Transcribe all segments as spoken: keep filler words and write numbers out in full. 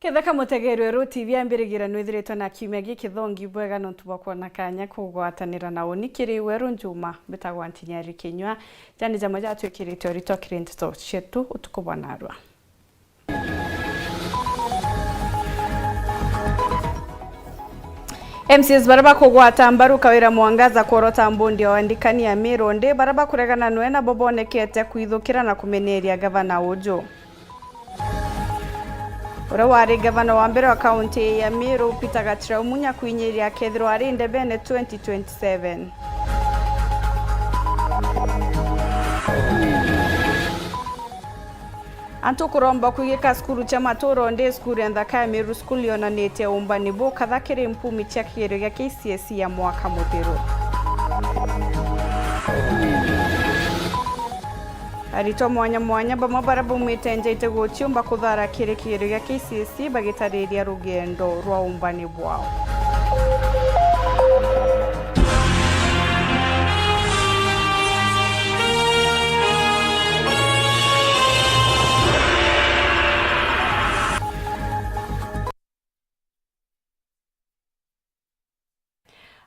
Ketheka mutegeri Weru T V ambirigira nwithiritwe na kiumia gikithongi bwega nontu bwa kwona kanya kugwatanira na uni kiri Weru Njuma, mbitagwa Ntinyari Kinyua. Jani jamwe jatwikirite urito kiri nteto cietu utuku bwa narua. M C As baria bakugwata mbaru Kawira Mwangaza kworota mbundi ya wandikani ya Miru ndi baria bakuregana nwe nabo bonekete kwithukira na kumeneria gavana uju. Uria wari gavana wa mbere wa kaunti ya Miru, Peter Gatira Umunya, kwinyiria akethirwa ari ndebene twenty twenty-seven. Antu kuromba kwigika cukuru cia maturo ndi cukuru ya nthaka ya Miru School yonanitie umbani bukatha kiri mpumi cia kigerio gia K C S E ya mwaka muthiru. Aritwa mwanya mwanya bamwe baria baumite nja ite guciumba kuthara kiri kigerio gia K C S E bagitariria rugendo rwa umbani bwao.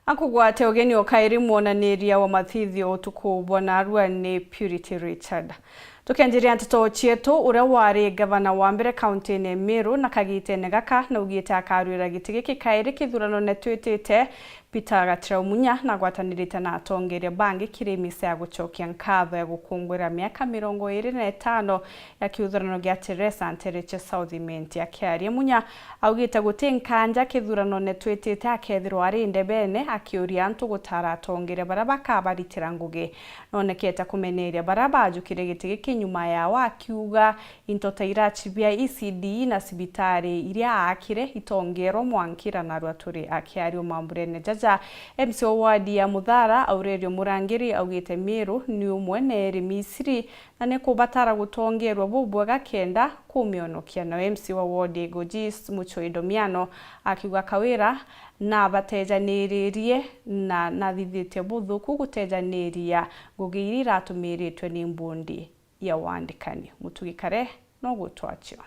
Akugwate ugeni o kairi mwonaniria wa mathithio utuku bwa narua ni Purity Richard. Tukianjiria nteto cietu, uria wari gavana wa mbere kauntine ya Meru na kagitene gaka naugite akaruira giti giki kairi kithuranone twitite, Peter Gatira Umunya nagwatanirite na atongeria bangi kiri misa ya gucokia nkatho ya gukungwira miaka mirongo iri na itano ya kiuthurano gia Teresa ntere cia South Imenti. Akiaria, Munya augite guti nkanja kithuranone twitite akethirwa ari ndebene, akiuria antu gutara atongeria baria bakabaritira ngugi. Nonekete kumeneria baria bajukire giti giki nyuma yao, akiuga into ta iraci bia E C D na cibitari iria aakire itongerwa mwankira narua turi. Akiaria o mamburene jaja, M C wa wadi ya Muthara, Aurelio Murangiri, augite Meru ni umwe na iri Misiri na ni kubatara gutongerwa bubwega kenda kumionokia. Nao M C wa ward ya Igojis, Muchoi Domiano, akiuga Kawira nabatejaniririe na nathithitie buthuku gutejaniria ngugi iria iratumiritwe ni mbundi ya wandikani. Mutugi Kare no gutwacio.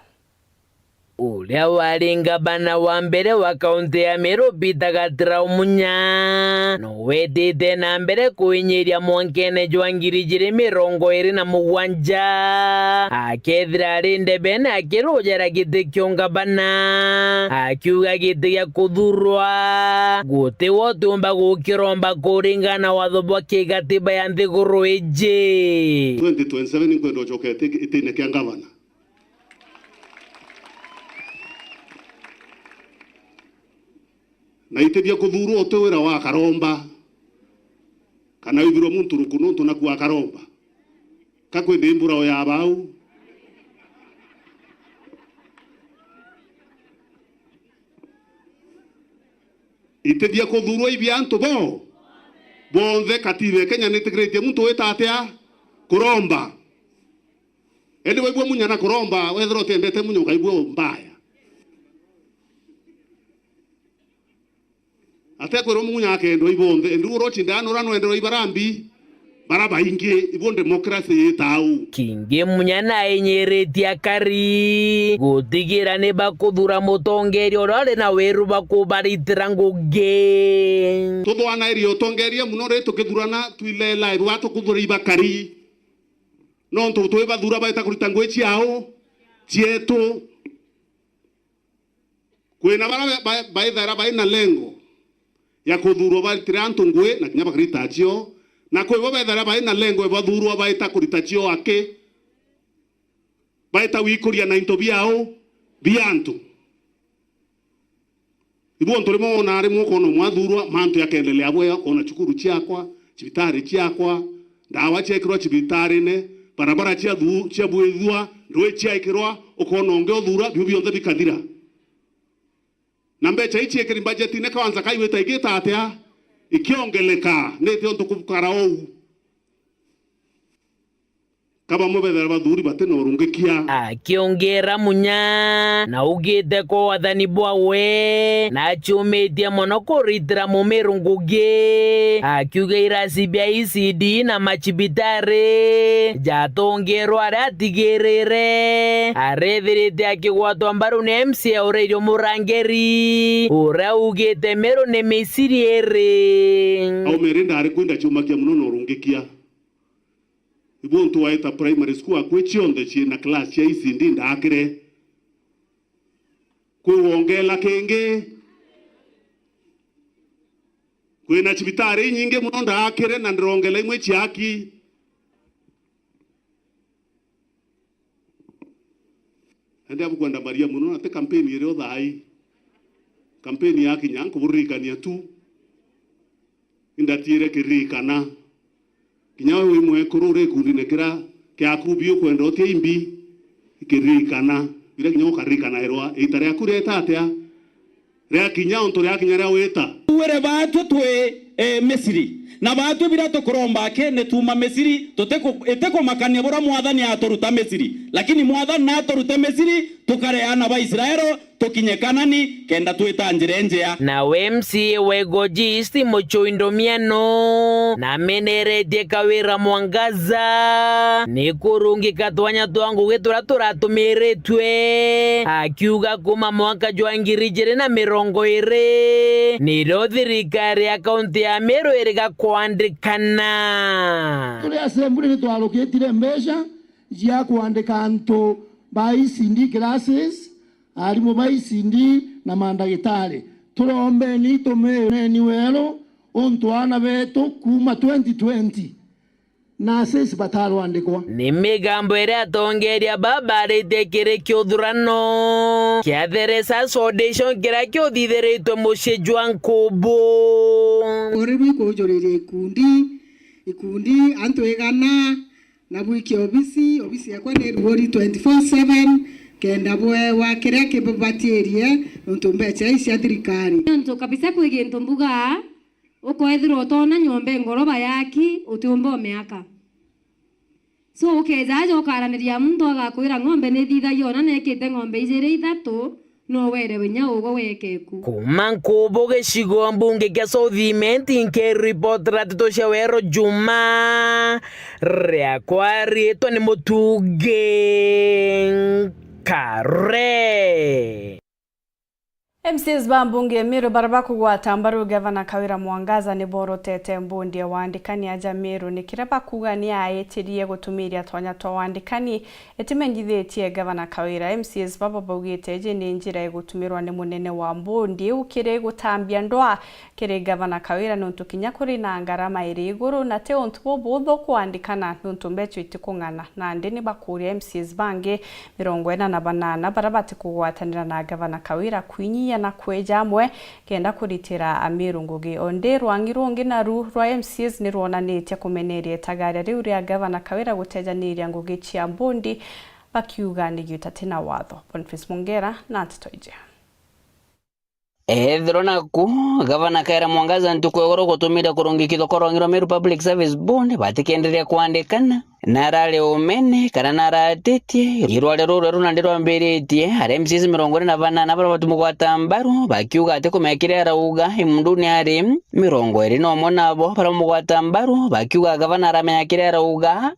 Uria wari ngavana wa mbere wa kaunti ya Meru, Peter Gatira Umunya, no wetite na mbere kwinyiria mwankene jwa ngiri ijiri mirongo iri na mugwanja, akethira ari ndebene akirujera giti kia ungavana, akiuga giti gia kuthurwa guti we utiumba gukiromba kuringana na watho bwa kigatiba ya nthiguru iji. Twenty twenty-seven nkwenda ucoke iti-, itine kia ngavana. Na iti bia kuthuurwa uti wira wa akaromba, kana withirwe muntu ruku nontu naku akaromba. Ka kwindi mbura o ya bau? Iti bia kuthuurwa i bia antu bo bonthe. Katiba ya Kenya nitikiritie muntu wita atia kuromba. Indi waigua Munya na kuromba, wethira utiendete Munya ukaigua mbaya. Atekwirwo Munya akendwa i bonthe, indi uria ucindaga nuria nwenderwa i barambi, bara baingi, ibo democracy yita au. Kingi Munya nainyiritie akari gutigira ni bakuthura mutongeria uria uri na wiru bakubaritira ngugi. Tuthwanairie utongeria muno ri tukithurana twile live wa tukuthura i bakari. Nontu twi bathura baita kurita ngugi ciao, cietu. Kwina baria ba-, ba-, baithaira bai na lengo ya kuthuurwa baritire antu ngugi na kinya bakarita cio, na kwi bo bethaira bai na lengo ya bathuurwa baita kurita cio aki, baita gwikuria na into biao bia antu. Ibu antu rimwe wona rimwe ukona umwe athuurwa, mantu yakendelea bwega, ukona cukuru ciakwa, cibitari ciakwa, ndawa ciekirwa cibitarine, barabara ciathu-, ciabwithua, ndui ciaikirwa, ukona ungi uthuura, biu bionthe bikathira. Na mbeca ii ciikiri mbajetine kwanza kaigwita igita atia? Ikiongeleka, niti untu kubukara uu? Ka bamwe bethira bathuuri bati na urungikia. Akiongera Munya, na augite kwa wathani bwawe, na acumitie mono kuritira Mumiru ngugi, akiuga irasi bia E C D na macibitari jatongerwa aria atigirire, arethirite akigwatwa mbaru ni M C A Aurelio Murangeri, uria augite Miru ni Misiri iri. Aumeri ndari kwenda ciumakia mono na urungikia. Ibu untu waita primary school akwi cionthe ciina class cia E C D ndaakire. Kwi wongela kingi. Kwina cibitari inyingi mono ndaakire na ndirongela imwe ciaki. Indi abukwenda Maria mono, na ti kampeni irio thaai. Kampeni yakinya, nkuburirikania tu. Indatiire kiririkana. Kinya we wi mwekuru uri ikundine kira kiaku bi ukwenda utia imbi, kiririkana. Ira kinya ukaririkanairwa, ita riaku rieta atia? Riakinya untu riakinya ria wita. Wire baatu twi, eh, Misiri. Na baatu bira tukuromba aki ni tuuma Misiri, tutiku-, itikumakania buria Mwathani aturuta Misiri. Lakini Mwathani naturute Misiri, tukare aana ba Israeli, tukinye Kanani, kenda twita njira injea. Nawe M C A wa Igoji East Muchui Ndomiano, nameneretie Kawira Mwangaza ni kurungika twanya twa ngugi turia turatumiritwe, akiuga kuma mwaka jwa ngiri ijiri na mirongo iri, nirio thirikari ya kaunti ya Meru iriga kwandikana. Turi assembly ni twarukitire mbeca cia kwandika antu ba E C D classes, arimu ba E C D na mandagitari. Turombeni itume uneni weru untu aana betu kuuma twenty twenty nurses batarwandikwa. Ni migambo iria atongeria babarite kiri kiuthurano kia The Research Foundation kiria kiuthithiritwe mucii jwa Nkubu. Uri bwikujuriria ikundi, ikundi antu igana, na bwikie obisi, obisi yakwa ni ruori twenty four seven, kenda bwewa kiria kibabatirie, nontu mbeca ii cia thirikari. Nontu kabisa kwi gintu mbugaa, ukwethirwa utoona nyomba ngoroba yaki, utiumba umiaka. So, ukeeja aja ukaraniria muntu agakwira ng'ombe ni thithagia ona nekite ng'ombe ijiri ithatu, no were winya ugwe weke ku. Kuma Nkubu gicigo mbunge kia South Imenti, nkiripotera nteto cia Weru Juma, riakwa riitwa ni Mutungi Nkare. M C As ba mbunge ya Meru baria bakugwata mbaru Gavana Kawira Mwangaza ni borotete mbondi ya waandikani aja Meru ni kiria bakuuga ni aitirie gutumiria twanya twa waandikani itimenyithitie Gavana Kawira. M C As baba baugite iji ni njira igutumirwa ni munene wa mbondi iu kiri gutambia ndwaa kiri Gavana Kawira niuntu kinya kuri na ngarama iri iguru na ti untu bubuthu kuandikana niuntu mbeca itikung'ana. Nandi ni bakuuria M C As bangi mirongo ina na banana baria batikugwatanira na Gavana Kawira kwinyia na kweja amwe kenda kuritira Amiru ngugi. Ondi rwang'i rungi naru rwa M C As ni rwonanitie kumeneria itagaria riu ria Gavana Kawira gutejaniria ngugi cia mbondi, bakiuga ni giuta ti na watho. Boniface Mongera na nteto iji. Ethirwa naku, Gavana Kawira Mwangaza ntuku ya igoro gutumire kurungikithwa kwa rwang'i rwa Meru Public Service Board, batikenderia kwandikana, narari umene, kana naratitie, irware ruru rweru nandi rwambiritie, aria M C As mirongo iri na banana baria batumugwata mbaru, bakiuga ati kumenya kiria arauga, imunduni ari mirongo iri na umwe nabo baria bamugwata mbaru, bakiuga gavana aramenya kiria arauga,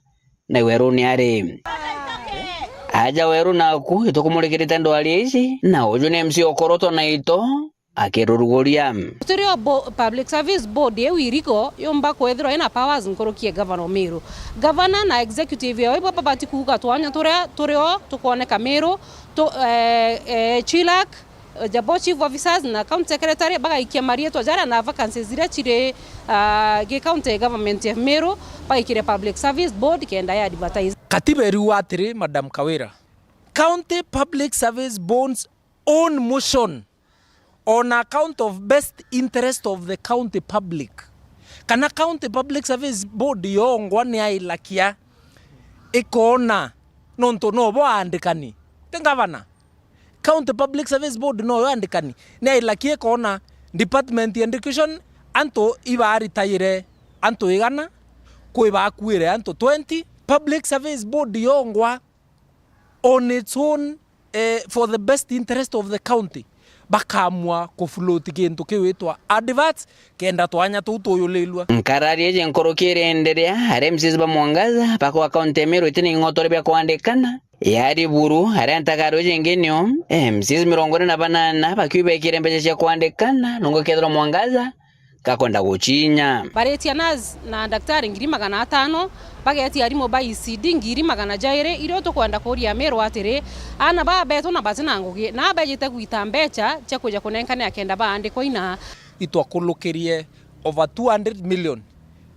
na Weru ni ari. Aja Weru naku, itukumurikirite ndwari ici, na uju ni M C ukorotwa na ito, akiruruguria. Turi o bo-, Public Service Board iu iriko yumba kwethirwa ina powers nkuruki ya Governor Miru. Governor na executive yao ibo babati kuuga twanya turia turi o tukwoneka Miru, tu-, eh, eh, Chilak, Jabo chief officers na county secretary bagaikia marietwa jaria na vacancies iria chiri, ah, gi county government ya Meru, bagaikire Public Service Board kenda ya advertise. Katiba iriuga atiri, Madam Kawira, County Public Service Board's own motion on account of best interest of the county public. Kana County Public Service Board yongwa ni ailakia ikona nontu nobo aandikani, ti ngavana. County Public Service Board noyo andikani, ni ailaki ikona Department ya Education antu ibaritaire antu igana, kwi bakuire antu twenty, Public Service Board yongwa on its own, eh, for the best interest of the county, bakaamua kufloat kintu kiwitwa adverts, kenda twanya tuu tuyulilua. Nkarari iji nkuruki irenderea, aria M C As ba Mwangaza bakwa kaunti ya Meru itina ing'otore bia kwandikana. Yari buru, aria ntagaro iji ingi nio M C As mirongo ina na banana bakiu bekire mbeca cia kwandikana, nongo kethirwa Mwangaza gakwenda gucinya. Baritia nurse na daktari ngiri magana atano, bagetia arimu ba E C D ngiri magana jairi, irio tukwenda kuria Meru atiri, aana baa betu na batina ngugi, na bejite gwita mbeca cia kuja kunenkana akenda baandikwa ina. Itwakulukirie over two hundred million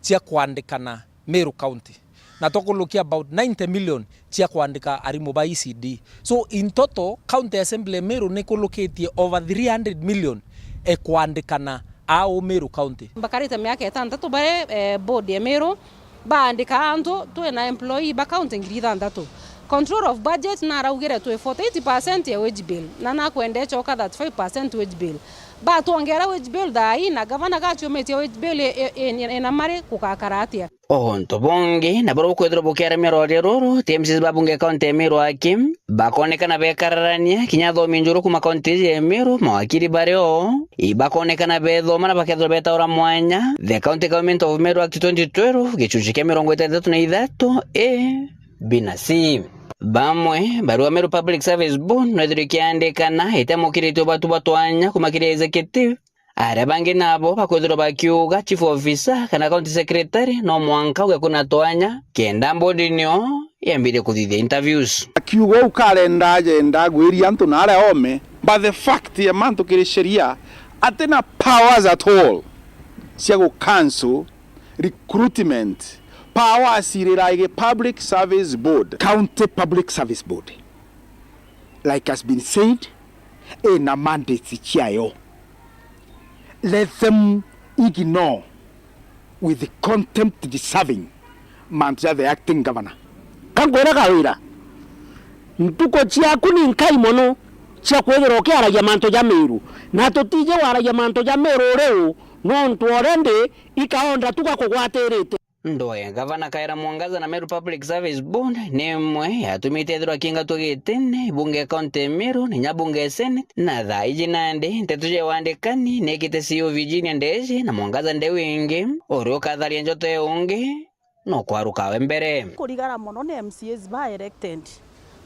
cia kwandikana Meru County, na twakulukia about ninety million cia kwandika arimu ba E C D. So in total, County Assembly ya Meru nikulukitie over three hundred million e kwandikana au Meru County. Mbakarite miaka itantatu bari, eh, board ya Meru, baandika antu, twina employee ba county ngiri ithanthatu. Control of budget naraugire twi forty-eight percent ya wage bill, na nakwenda icoka thirty-five percent wage bill. Batwongera wage bill thaa ii, na gavana gaciumitie wage bill i-, i-, i-, ina mari gugakara atia? O untu bungi, na buria bukwithirwa bukiaremia rwaria ruru, ti M C As ba bunge kaunti ya Meru aki, bakonekana bekararania kinya athomi njuru kuma kaunti iji ya Meru, mawakiri bari o, ibakonekana bethoma na bakethirwa betaura mwanya the County Government of Meru Act twenty twelve, gicunci kia mirongo itantatu na ithatu A, B na C. Bamwe, barua Meru Public Service Board no ithirwe ikiandikana itamukiritue batu ba twanya kuma kiri executive, aria bangi nabo bakwithirwa bakiuga chief officer kana county secretary no mwanka uge kwina twanya, kenda board nio yambirie kuthithia interviews. Akiuga uu karenda ajenda agwiria antu na aria ome, but the fact ya mantu kiri sheria, atina powers at all cia gu cancel recruitment. Powers iri like Public Service Board. County Public Service Board, like has been said, ina mandates ciayo. Let them ignore with contempt deserving mantu ja the acting governor. Ka nkwira Kawira, ntuku ciaku ni nkai mono cia kwithirwa ukiaragia mantu ja Meru, na tutiji waragia mantu ja Meru uriu, nontu already ikaonda tu gakugwatirite. Ndoe, Gavana Kawira Mwangaza na Meru Public Service Board ni imwe yatumite ethirwa akingatwa gitine, bunge ya kaunti ya Meru, na inya bunge ya Senate, na thaa iji nandi nteto cia wandikani niikite C E O Virginia Ndeje na Mwangaza ndeu ingi, uria ukatharia njoto ya ungi, no kwaruka we mbere. Kurigara mono ni M C As ba elected.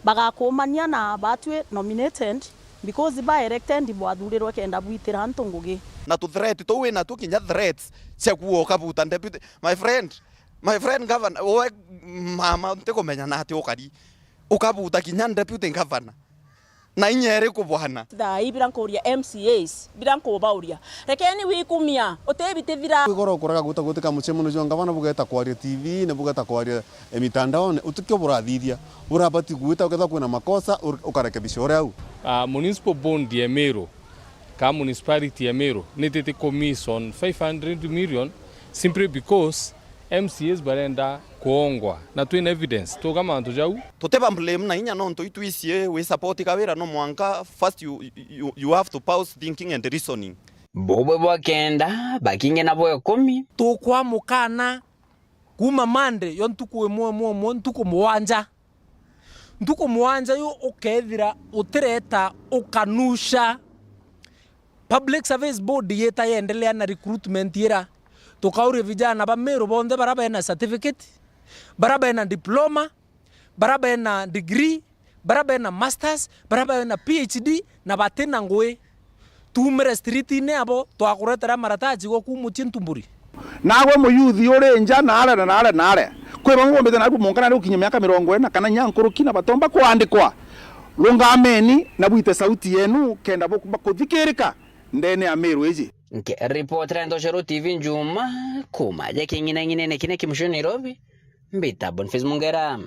Bagakumania na batwi nominated because ba elected bwathurirwe kenda bwitira antu ngugi. Na tu threat tuu wina tuo kinya threats cia kuuga ukabuta deputy. My friend, my friend governor, we mama ntikumenya na ati ukari. Ukabuta kinya deputy governor. Na inya iriku bwana? Thaa ii bira nkuria M C As, bira nkubauria. Rekeni wikumia, utibitithira. Kwigora ukurega gwita gwitika mucemanio jwa ngavana bugeta kwaria T V-ini, bugeta kwaria, eh, mitandaone, utikio burathithia. Burabati gwita ukethirwa kwina makosa, ur-, ukarekebisha uria au. Ah, municipal bond ya Meru, ka municipality ya Meru, nititi commission five hundred million simply because M C As barenda kuongwa, na twina evidence, tuga mantu jau. Tutiba blame na inya nontu itwisi wi support Kawira, no mwanka first you, you, you have to pause thinking and reasoning. Bubwe bwa kenda, bakingi nabo ikumi. Tukwa mukana kuma Monday yo ntuku imwe imwe imwe, ntuku mugwanja. Ntuku mugwanja yu ukethira utireta ukanusha Public Service Board yita yendelea na recruitment ira. Tukauria vijana ba Meru bonthe bara bena certificate, bara bena diploma, bara bena degree, bara bena masters, bara bena P H D, na batina ngui. Tuumire street-ini abo, twakuretera marataji gwa kuu mucii Ntumburi. Nagwe muyuthi uri nja naare na naare naare, kwi bamwe bombite naku mwanka nari gukinyia miaka mirongo ina kana inya nkuruki na batomba kwandikwa. Rungameni na bwite sauti yenu kenda bu-, bakuthikirika ndene ya Meru iji. Nkiripotera Ntoshero T V Njuma, kuma ja king'inang'inene kiria ki mucii Nairobi, mbita Boniface Mungera.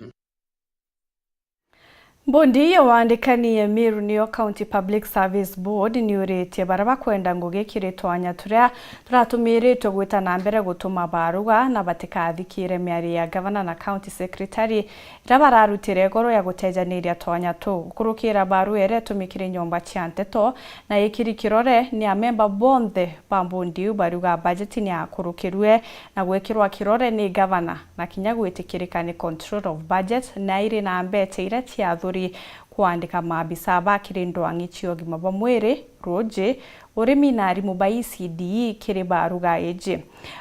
Bondi ya waandikani ya Meru niyo County Public Service Board niuritie baria bakwenda ngugi kiri twanya turia turatumiritwe gwita na mbere gutuma baruga na batikathikire miario ya gavana na county secretary iria bararutire igoro ya gutejaniria twanya tuu. Gukurukira barua iria itumikire nyomba cia nteto na ikiri kirore ni amemba bonthe ba bondi iu bariuga bajeti ni yakurukirue na gwikirwa kirore ni gavana na kinya gwitikirika ni Controller of Budget na iri na mbeca iria ciathuri kuandika maabisa ba kiri ndwang'i cia ugima bwa mwiri, ruuji, urimi na arimu ba E C D E kiri baruga iji.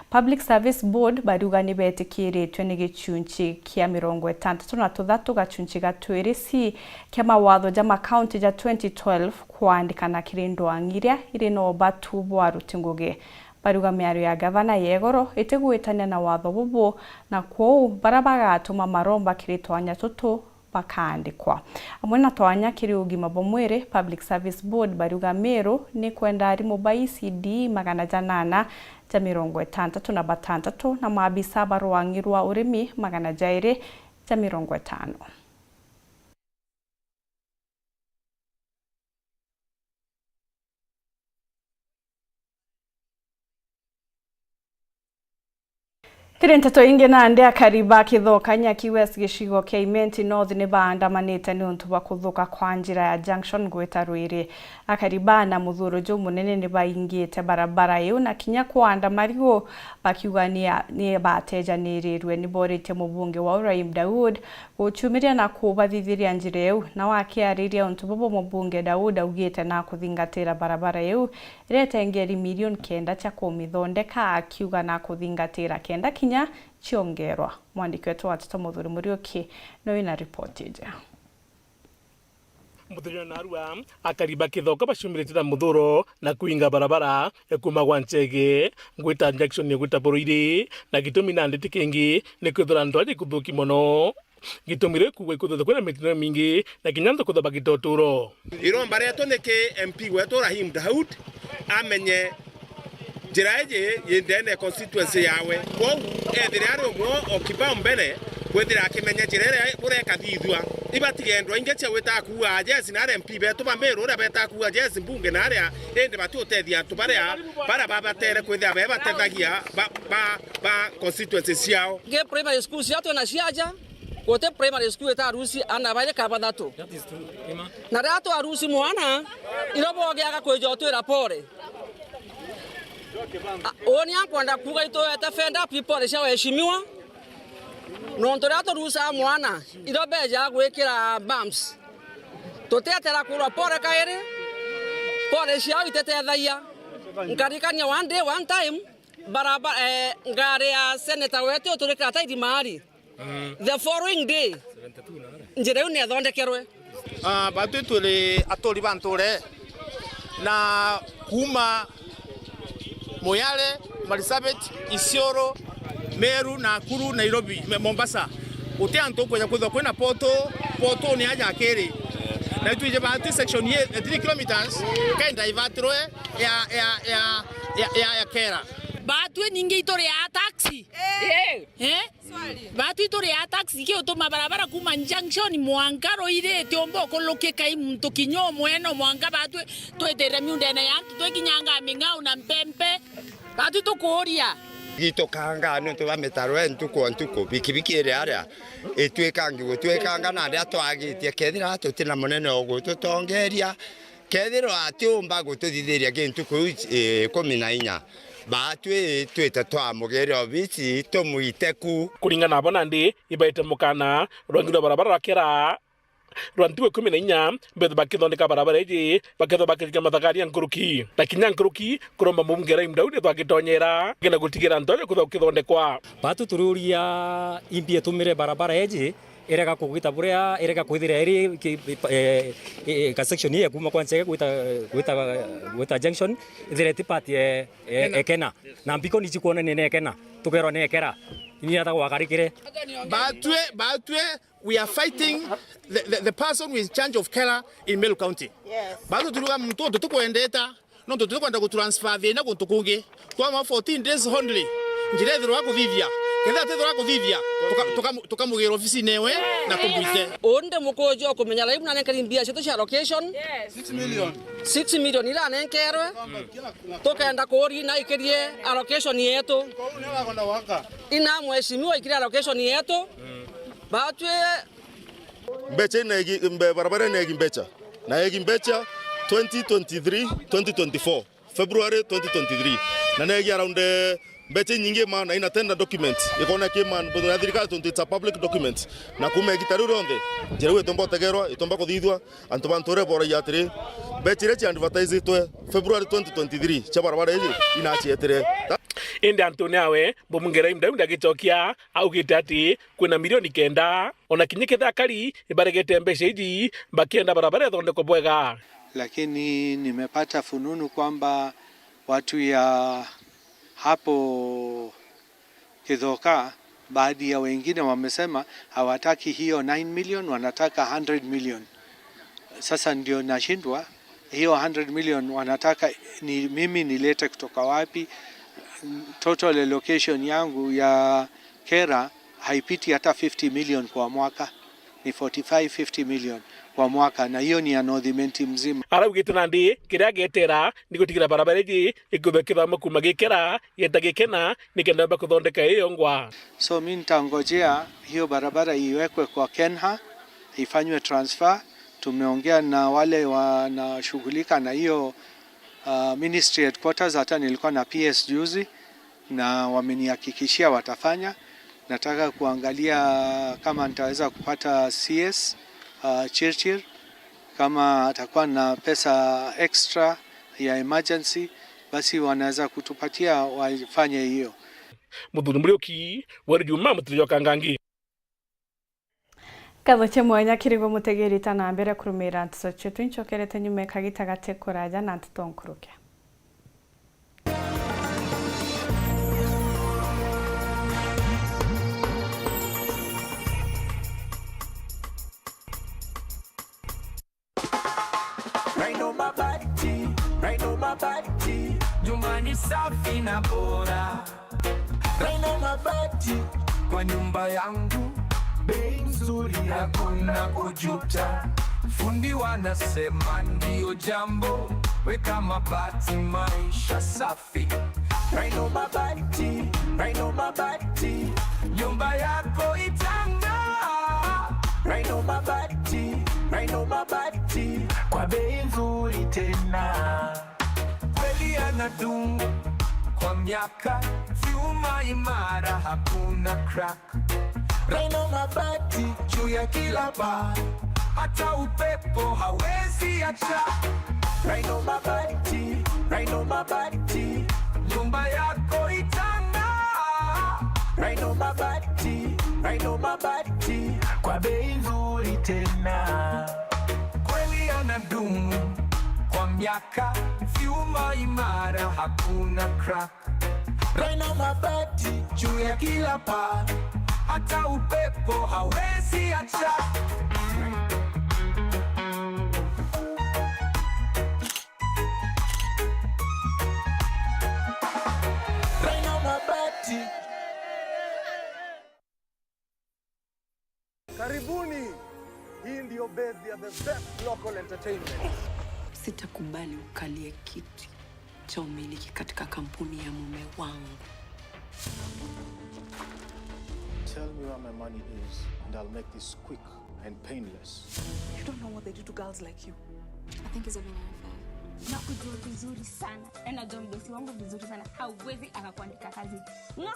Public Service Board bariuga ni betikiritwe ni gichunchi kia mirongo itantatu na tuthatu gachunchi ga twiri C kia mawatho ja makaunti ja twenty twelve kuandikana kiri ndwang'i iria iri na ubatu bwa aruti ngugi. Bariuga miario ya gavana ya igoro itigwitania na watho bubu, na kwou baria bagatuma maromba kiri twanya tutu bakaandikwa. Amwe na twanya kiri ugima bwa mwiri, Public Service Board bariuga Meru ni kwenda arimu ba E C D magana janana ja mirongo itantatu na batantatu na maabisa ba rwang'i rwa urimi magana jairi ja mirongo itano. Kiri nteto ingi, nandi akari ba Kithoka Nyaki West gicigo kia Imenti North ni baandamanite niuntu bwa kuthuka kwa njira ya junction gwita Rwiri. Akari baa na muthuro jumunene ni baingite barabara iu na kinya kwanda marigu, bakiuga ni a-, ni batejaniriirue. Ni boritie mubunge wao Rahim Daud guchumiria na kubathithiria njira iu. Nao akiariria untu bubu, mubunge Daud augite na kuthingatira barabara iu iria itengeri milioni kenda cia kumithondeka, akiuga na kuthingatira kenda kinya ciongerwa. Mwandiki wetu wa nteto Muthuri Muriuki ni wina ripoti iji. Muthenya wa narua, akari ba Kithoka baciumiritie na muthuro na kuinga barabara ya kuuma gwa Nchege gwita junction ya gwita Buruiri, na gitumi nandi ti kingi ni kwithira ndwari kuthuki mono. Gitumi riu kuuga ikwithirwa kwina mitino imingi na kinya antu kwithirwa bagita uturo. Iromba rietu ni ki M P wetu Rahim Daud amenye njira iji yi ndene ya constituency yawe. Kwou ethire ari umwe o kibao mbere kwithira akimenya njira iria bureka thithua. Ibatige ndwa ingi cia gwita kuuga yes na aria M P betu ba Meru uria beta kuuga yes mbunge na aria, indi batiutethia antu baria, baria babatere kwithira be batethagia ba, ba, ba constituency ciao. Ngi primary school ciao twina ciaja, guti primary school itarusi ana bairi ka bathatu. That is true. Ima. Na riria twarusi mwana, iro bogiaga kwija utwira pole. A, uni ankwenda kuuga ituete fenda pi pole cia waheshimiwa. Nontu riria turusaa mwana, iro beja gwikira bumps. Tutietera kurwa pole kairi, pole ciao ititethagia. Nkarikania one day, one time, baraba-, eh, ngari ya senator wetu uturikira tairi maari. Mm. The following day, seventy-two na njira iu niethondekerwe. Ah, batwi turi aturi ba nture na kuuma Moyale, Marsabit, Isiolo, Meru, Nakuru, Nairobi, Me-, Mombasa. Guti antu ukwija kwithirwa kwina poto, poto ni aja akiri. Na itwije batwi section ye, the three kilometers, kai divertirwe ya, ya, ya, ya, ya, ya Kera. Batwi ningi ituri ya taxi. Eh. Eh? Batwi turi a taxi ki utuma barabara kuuma junction mwanka Ruiri itiumba ukulukika i muntu kinya umwe no mwanka batwi twitire miundene ya antu twikinyanga ming'au na mpempe. Batwi tukuuria. Gitukanga niuntu bwa mitaro ya ntuku o ntuku, bikibiki iri aria itwikangirwe twikanga na aria twagitie kethira tutina munene o gututongeria. Kethirwa atiumba gututhithiria gintu kuu, eh, ikumi na inya, batwi twite twamugire obici tumwite ku. Kuringana nabo nandi, ibaite mukana rwangi rwa barabara rwa Kera rwa ntuku ikumi na inya, mbethwe bakithondeka barabara iji, bakethwa bakirikia mathagaria nkuruki. Na kinya nkuruki, kuromba mubunge Rahim Daudi ethwa agitonyera, kenda gutigira ntonya kwithwa ukithondekwa. Batwi turiuria imbi itumire barabara iji, irega kugita buria, irega kwithira iri ki-, eh, eh, ka section ii ya kuuma kwa Nchege gwita, gwita, gwita junction, ithire ti part ya, ya, ya Kena. Na mbiko ni cikwonania ni Kena, tukerwa ni Kera. Ni ata gwakarikire. Batwi, batwi, we are fighting the, the, the person who is in charge of Kera in Meru County. Yes. Batwi turiuga muntu tutukwendeta, nontu tutikwenda gutransfer thina guntu kungi. Twama fourteen days only. Njira ithirwa kuthithia. Kethira tithira kuthithia, tuka-, tuka-, tukamugira ofisine ewe na tumwite. Undi mukuji o kumenya laibu nanenkeri mbia cietu cia allocation. Six million. Six million iranenkerwe. Tukenda kuuri na ikirie allocation yetu. Ina mheshimiwa ikirie allocation yetu. Batwi mbecha ina egi, mbe-, barabara ina egi mbecha. Na egi mbecha twenty twenty-three, twenty twenty-four. February twenty twenty-three. Na neegi around, eh, mbecha inyingi ma na ina tender document. Ikona ki man, na thirikari tontu it's a public document. Na kuma igita riu rionthe, njira iu itomba utegerwa, itomba kuthithua, antu ba nture boragia atiri, mbecha iria cia advertisitwe February twenty twenty-three cia barabara iji inacietire. Indi antune awe, mbunge Ibrahim Daudi agicokia, augite ati kwina milioni kenda, ona kinya kethakari ibaregete mbecha iji, bakienda barabara ithondekwe bwega. Lakini nimepata fununu kwamba watu ya hapo Kithoka, baadhi ya wengine wamesema hawataki hiyo nine million, wanataka hundred million. Sasa ndio nashindwa, hiyo hundred million wanataka ni mimi nilete kutoka wapi? Total allocation yangu ya KeRRA haipiti hata fifty million kwa mwaka. Ni forty-five, fifty million kwa mwaka, na hiyo ni ya North Imenti mzima. Araugite nandi kiria agetera ni gutigira barabara iji ikube kithomo kuma gikera yeta gikena nikenda yomba kuthondeka iyo ngwa. So mi nitangojea hiyo barabara iwekwe kwa KeNHA, ifanywe transfer. Tumeongea na wale wanashughulika na hiyo, uh, ministry headquarters, hata nilikuwa na P S juzi. Na wamenihakikishia watafanya. Nataka kuangalia kama nitaweza kupata C S, uh, Chirchir, kama atakuwa na pesa extra ya emergency, basi wanaweza kutupatia wafanye hiyo. Muthuri Muriuki, Weri Juma, Mutiri Jokangangi. Nkatho cia mwanya kiri gwe mutegeeri ta na mbere kurumira nteto cietu. Incokerete nyuma ya kagita gati kuraja na nteto nkurukia. Rhino Mabati, Rhino Mabati, nyumba ni safi na bora. Rhino Mabati, kwa nyumba yangu, bei nzuri, hakuna kujuta. Fundi wanasema ndio jambo, weka mabati, maisha safi. Rhino Mabati, Rhino Mabati, nyumba yako itang'aa. Rhino Mabati, Rhino Mabati, kwa bei nzuri tena. Kweli yanadumu kwa miaka, vyuma imara, hakuna crack. Rhino Mabati juu ya kila paa, hata upepo hawezi acha. Rhino Mabati, Rhino Mabati, nyumba yako itang'aa. Rhino Mabati, Rhino Mabati, kwa bei nzuri tena. Kweli yanadumu kwa miaka, vyuma imara, hakuna crack. Rhino Mabati juu ya kila paa, hata upepo hawezi acha. Rhino Mabati. Karibuni. Hii ndio base ya the best local entertainment. Sitakubali ukalie kiti cha umiliki katika kampuni ya mume wangu. Tell me where my money is and I'll make this quick and painless. You don't know what they do to girls like you. I think he's having an affair. Nakujua vizuri sana. Na najua mdosi wangu vizuri sana. Hauwezi akakuandika kazi. Ngo-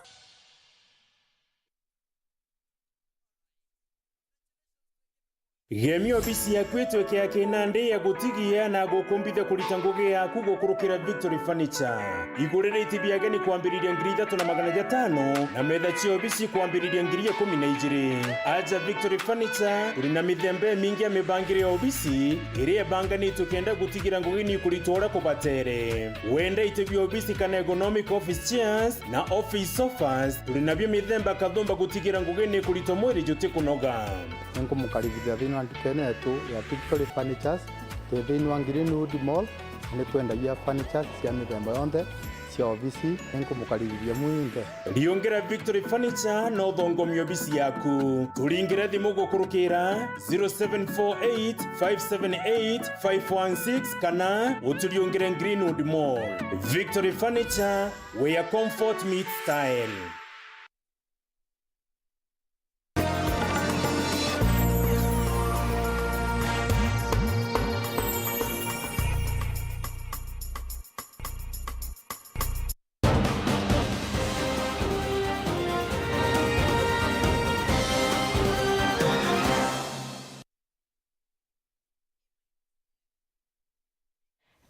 Gemia obisi yaku itweke ya kinandi ya gutigia na gukumbithia kurita ngugi yaku gukurukira Victory Furniture. Igurira iti bia ageni kwambiriria ngiri ithatu na magana jatano na metha cia obisi kwambiriria ngiri ikumi na ijiri. Aja Victory Furniture, turi na mithemba imingi ya mibangire ya obisi iria ibanganitwe kenda gutigira ngugi ni kuritwa uria kubatere. Wenda iti bia obisi kana ergonomic office chairs, na office sofas, turi nabio mithemba kathumba gutigira ngugi ni kuritwa mwiri jutikunoga. Ni nkumukaribithia thiini wa ndukeene yetu ya Victory Furnitures. Twi thiini wa Greenwood Mall, na ni twendagia furnitures cia mithemba yonthe, cia obisi, ni nkumukaririria mwinthe. Riungire Victory Furniture na uthongomie obisi yaku. Turingire thimu gukurukira zero seven four eight five seven eight five one six kana uturiungire Greenwood Mall. Victory Furniture, where comfort meets style.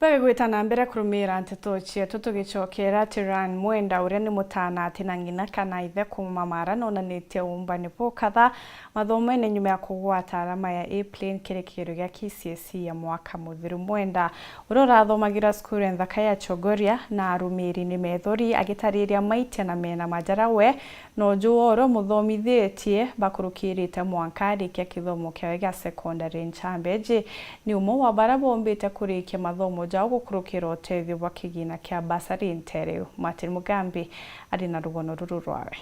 Bagwita na mbere kurumira nteto cietu, tugicokera Tiran Mwenda, uria ni mutana ati na ng'ina kana ithe kuuma Mara, nonanitie uumbani bukatha mathomoene nyuma ya kugwata arama ya A plain kiri kigerio gia K C S E ya mwaka muthiru. Mwenda, uria urathomagira cukuru nthaka ya Chogoria, na arumiri ni methori agitariria maitia na mena majara we, na uju wa uria umuthomithitie bakurukirite mwanka arikia kithomo kiawe gia secondary nchambeji, ni umwe wa baria bombite kurikia mathomo jao gukurukira utethio bwa kigina kia bursary ntere iu. Martin Mugambi ari na rugono ruru rwawe.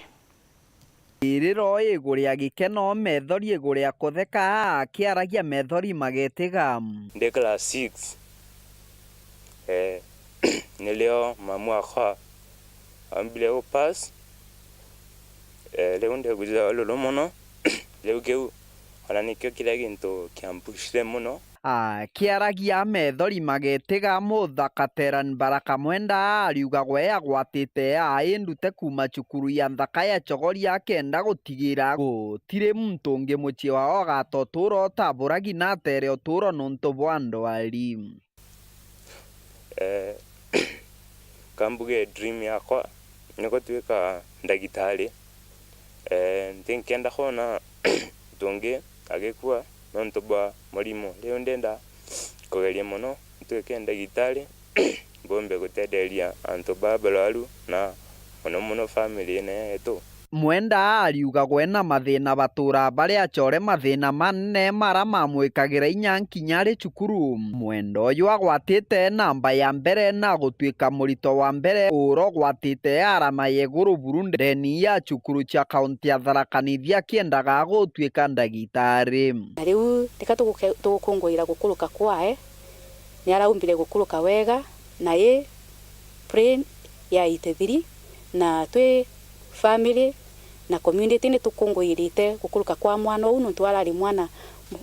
Iriro iguru ya gikeno, methori iguru ya kutheka, akiaragia methori magetiga. Ndi class six, eh, nirio mamu akwa ambire gu pass. Eh, riu ndiguire ururu mono. Riu kiu ona nikio kiria gintu kiampushire mono. Akiaragia methori magetiga, muthaka Teran Baraka Mwenda ariuga gwe agwatite aindute kuuma cukuru ya nthaka ya Chogoria akenda gutigira gutiri muntu ungi mucii wao agata utuuro utaburagi na atere utuuro nontu bwa ndwari. Eh, kambuge dream yakwa ni gutuika ndagitari. Eh, ntinkenda kwona muntu ungi agikua nontu bwa murimo. Riu ndenda kugeria mono ntuike ndagitari, mbombe gutetheria antu baa barwaru na mono mono family ino yetu. Mwenda ariuga gwe na mathina batuura bari acore mathina manene mara mamwikagira inya nkinya ari cukuru. Mwenda uyu agwatite namba ya mbere na gutuika murito wa mbere ura ugwatite arama ya iguru buru ndeni ya cukuru cia kaunti ya Tharaka Nithi akiendaga gutuika ndagitari. Na riu tika tuguke-, tugukunguira gukuruka kwae, ni araumbire gukuruka wega na i plain ya eighty three, na twi family na community ni tukunguirite gukuruka kwa mwana uu, nontu arari mwana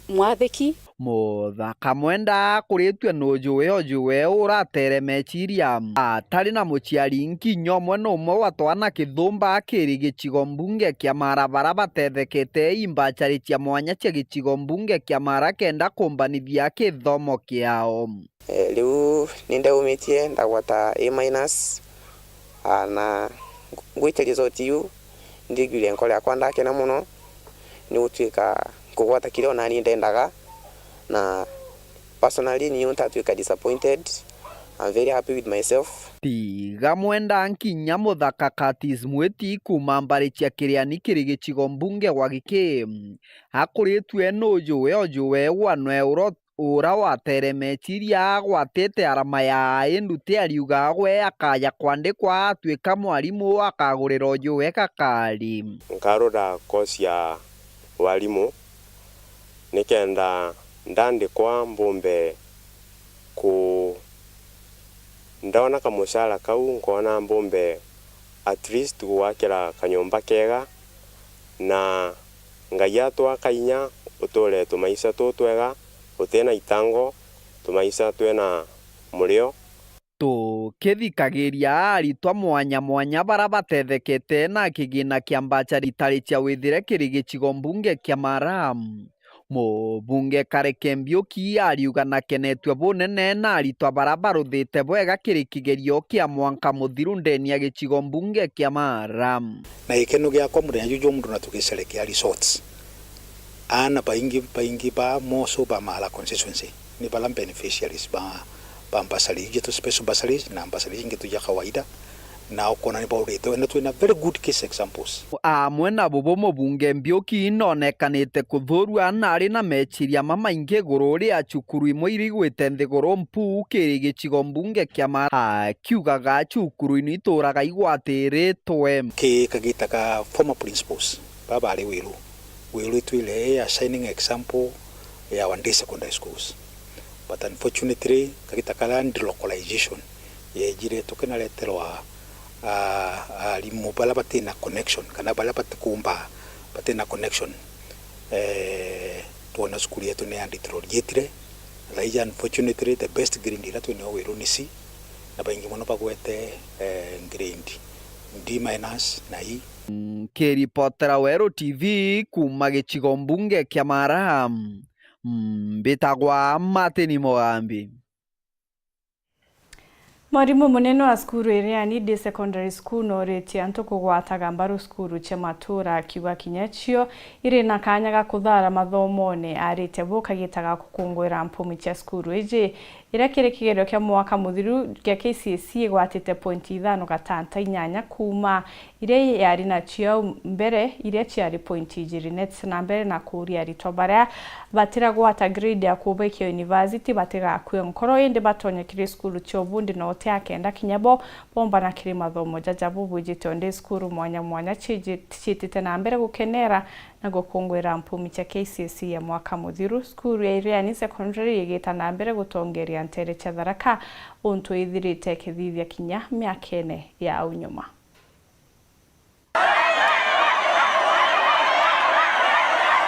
mwathiki. Muthaka Mwenda akuritue nujuwe ujuwe uratere meciria atari na muciari nkinya umwe, ni umwe wa twana kithumba kiri gicigo mbunge kia Mara bara batethekete imbachari cia mwanya cia gicigo mbunge kia Mara kenda kumbanithia kithomo kiao. Eh, riu ni ndaumitie ndagwata A minus, ah, na ngwite result iu, ndiguire nkoro yakwa ndakena mono, ni gutuika nkugwata kiria onani ndendaga, na personally niu ntatuika disappointed. I'm very happy with myself. Tiga Mwenda nkinya muthaka Curtis Mwiti kuuma mbari cia Kiriani kiri gicigo mbunge gwa Giki, akuritue nujuwe ujuwe wanwe uro ura watere meciria agwatite arama ya A nduti ariuga gwe akaja kwandikwa atuika mwarimu akagurira ujuwe gakari. Nkarura course ya warimu nikenda ndandikwa mbumbe ku-, ndona kamucara kau nkona mbumbe at least gwakira kanyomba kega, na Ngai atwaka inya uture tumaisha tutwega, utina itango, tumaisha twina murio. Tukithikagiria aritwa mwanya mwanya bara batethekete na kigina kia mbacha ritari cia withire kiri gicigo mbunge kia Mara. Mubunge Kareke Mbiuki ariuga nakenetue bunene na aritwa bara baruthite bwega kiri kigerio kia mwanka muthiru ndeni ya gicigo mbunge kia Mara. Na gikeno giakwa muthenya juju muntu na tugicerekea results. Aana baingi, baingi ba moso ba Mara constituency ni bara beneficiaries ba, ba bursary, iji tu special bursaries na bursaries ingi tu ja kawaida. Na ukona ni baurite, na twina very good case examples. Amwe na bubu, mubunge Mbiuki nonekanite kuthurua na ari na meciria mamaingi iguru ria cukuru imwe iri igwite nthiguru mpuu kiri gicigo mbunge kia Mara, akiugaga cukuru inu ituraga igwatiritwe. Ki kagita ka former principals baba bari Wiru. Wiru itwire a shining example ya our day secondary schools. But unfortunately, kagita karia delocalization yejire, tukinareterwa, ah, arimu baria batina connection, kana baria batikumba, batina connection. Eh, twona cukuru yetu ni ya deteriorate-ire. Thaija, unfortunately, the best grade iria twinayo Wiru ni C, na baingi mono bagwete, eh, grade D minus na E. Nkiripotera Weru T V kuuma gicigo mbunge kia Mara, mbitagwa Martin Mugambi. Mwarimu munene wa cukuru iria ya Nidi Secondary School nooritie antu kugwataga mbaru cukuru cia matura, akiuga kinya cio iri na kanya ga kuthara mathomone. Aaritie buu kagita ga gukunguira mpumi cia cukuru iji, iria kiri kigerio kia mwaka muthiru kia K C S E igwatite pointi ithano gatanta inyanya kuuma iria yari nacio au mbere, iria ciari pointi ijiri. Netis na mbere na kuuria aritwa baria batiragwata grade ya kuubaikia university batigakue nkoro, indi batonye kiri cukuru cia ubundi na uti akenda kinya bo bombana kiri mathomo jaja bubwijite. Ondi cukuru mwanya mwanya ciiji-, ciitite na mbere gukenera na gukunguira mpumi cia K C S E ya mwaka muthiru. Cukuru ya Iriani Secondary igita na mbere gutongeria nteere cia Tharaka, untu ithirite ikithithia kinya miakene ya au nyuma.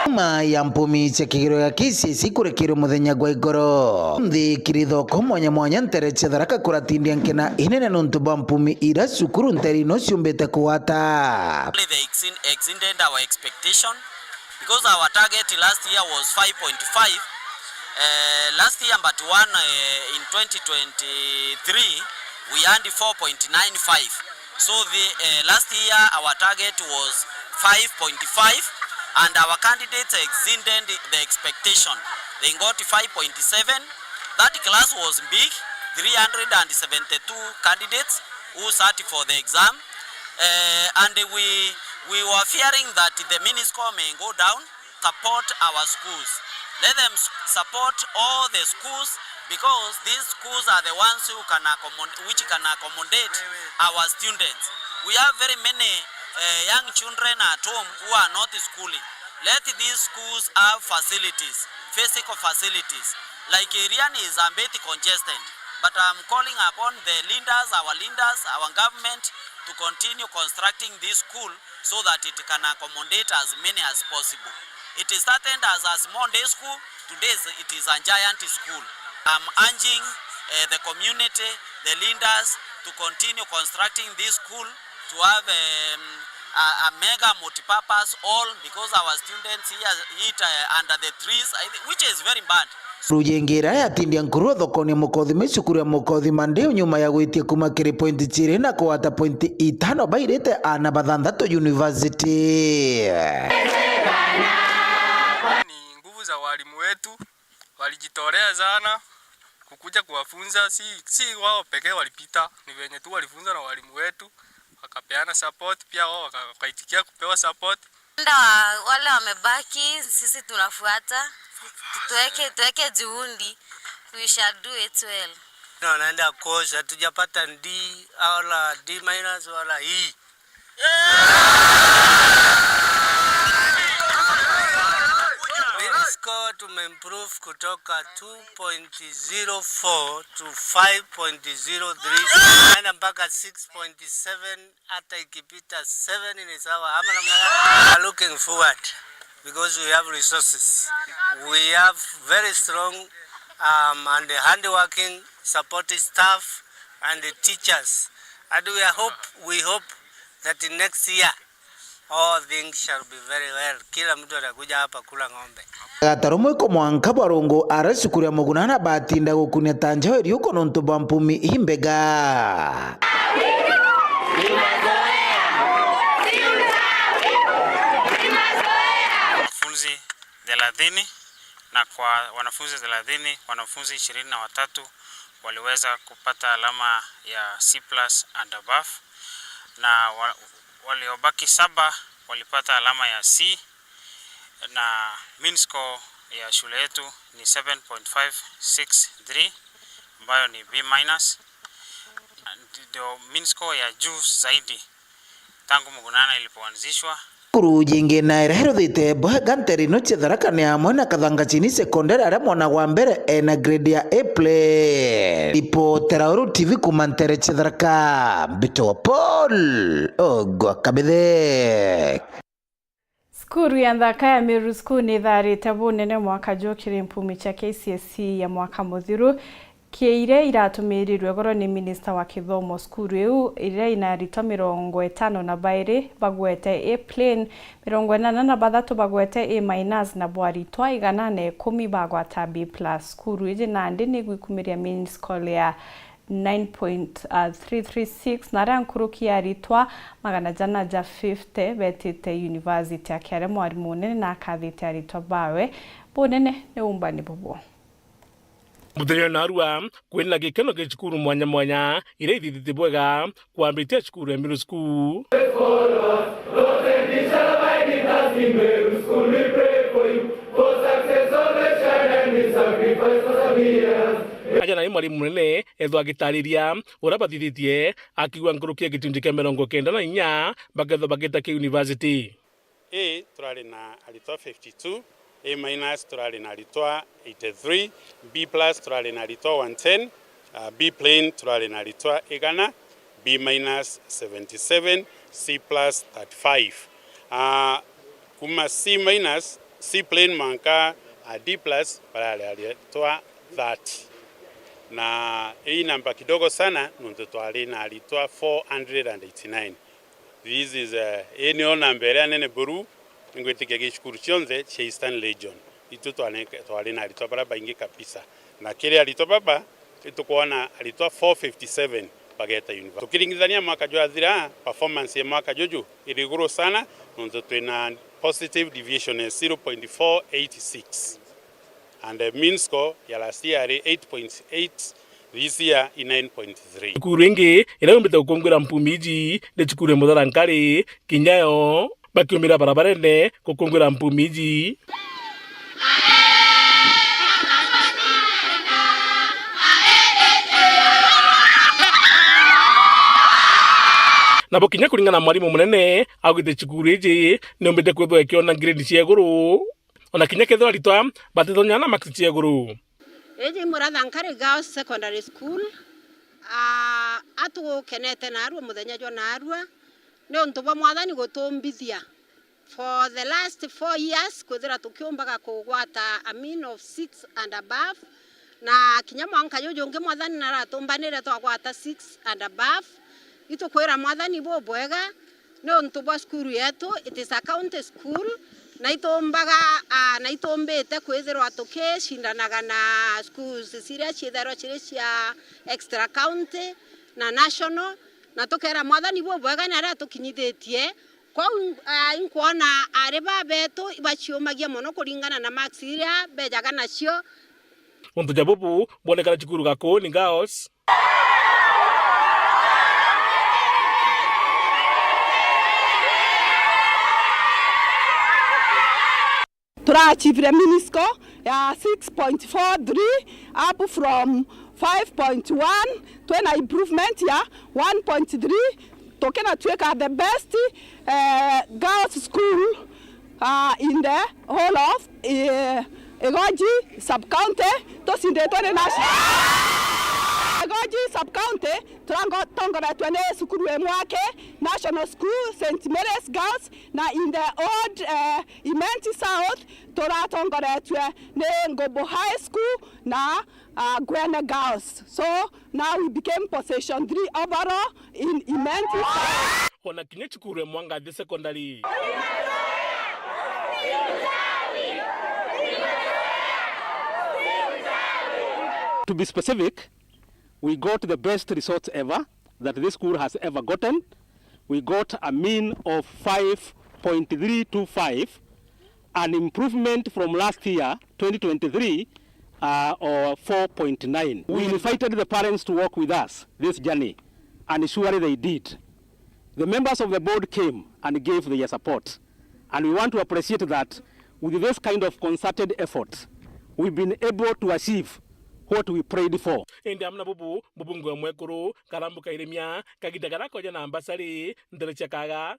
Nyuma ya mpumi cia kigerio gia K C S E kurekerwe muthenya gwa igoro, nthi kiri thoko mwanya mwanya nteere cia Tharaka kuratindia nkena inene nontu bwa mpumi iria cukuru nteere ino ciumbite kugwata. They exceed- exceeded our expectation because our target last year was five point five, eh, last year, but one, eh, in twenty twenty-three we had four point nine five. So the, eh, last year our target was five point five, and our candidates exceeded the expectation. They got five point seven. That class was big, three hundred and seventy-two candidates who sat for the exam. Eh, and we, we were fearing that the miniscore may go down, support our schools. Let them s- support all the schools, because these schools are the ones who can accommod- which can accommodate our students. We have very many, eh, young children at home who are not schooling. Let these schools have facilities, physical facilities. Like Iriani is a bit congested, but I'm calling upon the leaders, our leaders, our government to continue constructing this school so that it can accommodate as many as possible. It started as a small day school, today is- it is a giant school. I'm urging, eh, the community, the leaders to continue constructing this school to have, um, a, a mega multipurpose hall because our students here eat, uh, under the trees, I thi- which is very bad. Rujingira yatindia nkurua thokoni ya Mukothima, cukuru ya Mukothima Ndiu, nyuma ya gwitia kuma kiri pointi ciiri na kugwata pointi itano, bairite aana bathanthatu university. Ni nguvu za walimu wetu, walijitolea sana kukuja kuwafunza, si, si wao pekee walipita, ni venye tu walifunzwa na walimu wetu, wakapeana support, pia wao waka- wakaitikia kupewa support. Enda wa, wale wamebaki, sisi tunafuata. Tuweke, tuweke juhudi. We shall do it well. Na wanaenda course, hatujapata D wala D minus wala E. Mean score tumeimprove kutoka two point zero four to five point zero three, naenda mpaka six point seven. Hata ikipita seven ni sawa, ama namna gani? We are looking forward because we have resources. We have very strong, um, and hardworking support staff and the teachers. And we are hope, we hope that next year all things shall be very well. Kila mtu atakuja hapa kula ng'ombe. Gataru mwiko mwanka bwa rungu ara cukuru ya Muguna na batinda gukunia ta njao iriuko nontu bwa mpumi imbega. Wanafunzi thelathini, na kwa wanafunzi thelathini, wanafunzi ishirini na watatu waliweza kupata alama ya C plus and above. Na wa-, waliobaki saba walipata alama ya C, na mean score ya shule yetu ni seven point five six three, ambayo ni B minus. Ndio mean score ya juu zaidi tangu Mugunana ilipoanzishwa. Cukuru jingi na iria iruthite bwega ntere ino cia Tharaka ni amwe na Kathanga Chini Secondary, aria mwana wa mbere ena grade ya A plus. Ripotera Uru T V kuma ntere cia Tharaka, mbitagwa Paul Ogwa Kabithe. Cukuru ya nthaka ya Meru School ni itharite bunene mwaka juu kiri mpumi cia K C S E ya mwaka muthiru, kiria iratumirirwe igoro ni minista wa kithomo. Cukuru iu iria ina aritwa mirongo itano na bairi bagwete A plain, mirongo inana na bathatu bagwete A minus, na bo aritwa igana na ikumi bagwata B plus. Cukuru iji nandi ni igwikumiria mean score ya nine point three three six, na aria nkuruki ya aritwa magana jana ja fifty betite university, akiaria mwarimu munene na akathite aritwa bawe bunene ni umbani bubwo. Muthenya narua kwina gikeno gi cukuru mwanya mwanya iria ithithite bwega kwambitia cukuru ya Meru School. Aja na mwarimu munene ethwa agitariria uria bathithitie, akiuga nkuruki ya gicunji kia mirongo kenda na inya bakethwa bagita ki university. A turari na aritwa fifty-two, A minus turari na aritwa eighty-three, B plus turari na aritwa one ten, ah, B plain turari na aritwa igana, B minus seventy-seven, C plus thirty-five. Ah, kuma C minus, C plain mwanka, ah, D plus barari aritwa thirty. Na hii namba kidogo sana, nontu twari na aritwa four hundred and eighty-nine. This is, eh, ii nio namba iria nene buru, ngwitikia gicukuru cionthe cia Eastern Region. Itu twari, twari na aritwa bara baingi kabisa. Na kiri aritwa baba, itukwona aritwa four fifty-seven bageta university. Tukiringithania mwaka jwathira, performance ya mwaka juju iri iguru sana, nontu twina positive deviation ya zero point four eight six. And the mean score ya last year yari eight point eight, this year i nine point three. Cukuru ingi iria yumbite gukungwira mpumi iji ni cukuru ya Muthara Nkari, kinya yo bakiumira barabarene gukungwira mpumi iji. Nabo kinya kuringana na mwarimu munene augite cukuru iji niumbite kwithwa ikiona grade cia iguru. Ona kinya kethirwa aritwa batitonya na marks cia iguru. Iji Muratha Nkari Girls Secondary School, ah, atukenete narua muthenya jwa narua, niuntu bwa Mwathani gutumbithia for the last four years, kwithira tukiumbaga kugwata a mean of six and above, na kinya mwanka juju jungi Mwathani naratumbanire twagwata six and above. Itukwira Mwathani bubwega, niuntu bwa cukuru yetu, it is a county school, na itumbaga, ah, na itumbite kwithirwa tukicindanaga na schools ciria ciithairwa ciri cia extra county na national, na tukera Mwathani bubwega ni aria atukinyithitie. Kwou, ah, inkwona ari babetu ibaciumagia mono kuringana na marks iria bejaga nacio. Untu ja bubu bwonekana cukuru ga Kuuni Girls. Turachivire mean score ya six point four three, up from five point one, twina improvement ya one point three, tukina twika the best, eh, girls school, ah, in the whole of, eh, Igoji sub-county, tucinditwe ni national. Igoji sub-county, turango-, tongoretwe ni cukuru imwe aki, National School, Saint Mary's Girls, na in the old, eh, Imenti South, turatongoretwe ni Ngobo High School na, ah, Gwene Girls. So, now we became position three overall in Imenti South. Ona kinya cukuru ya Mwangathi Secondary. To be specific, we got the best results ever that this school has ever gotten. We got a mean of five point three two five, an improvement from last year, twenty twenty-three, uh, or four point nine. We invited the parents to walk with us this journey, and surely they did. The members of the board came and gave their support, and we want to appreciate that with this kind of concerted effort, we've been able to achieve what we prayed for. Indi amwe na bubu, mubunge wa mwekuru Karambu Kairimia, kagiita karia akoja na mbasari ntere cia Kaga,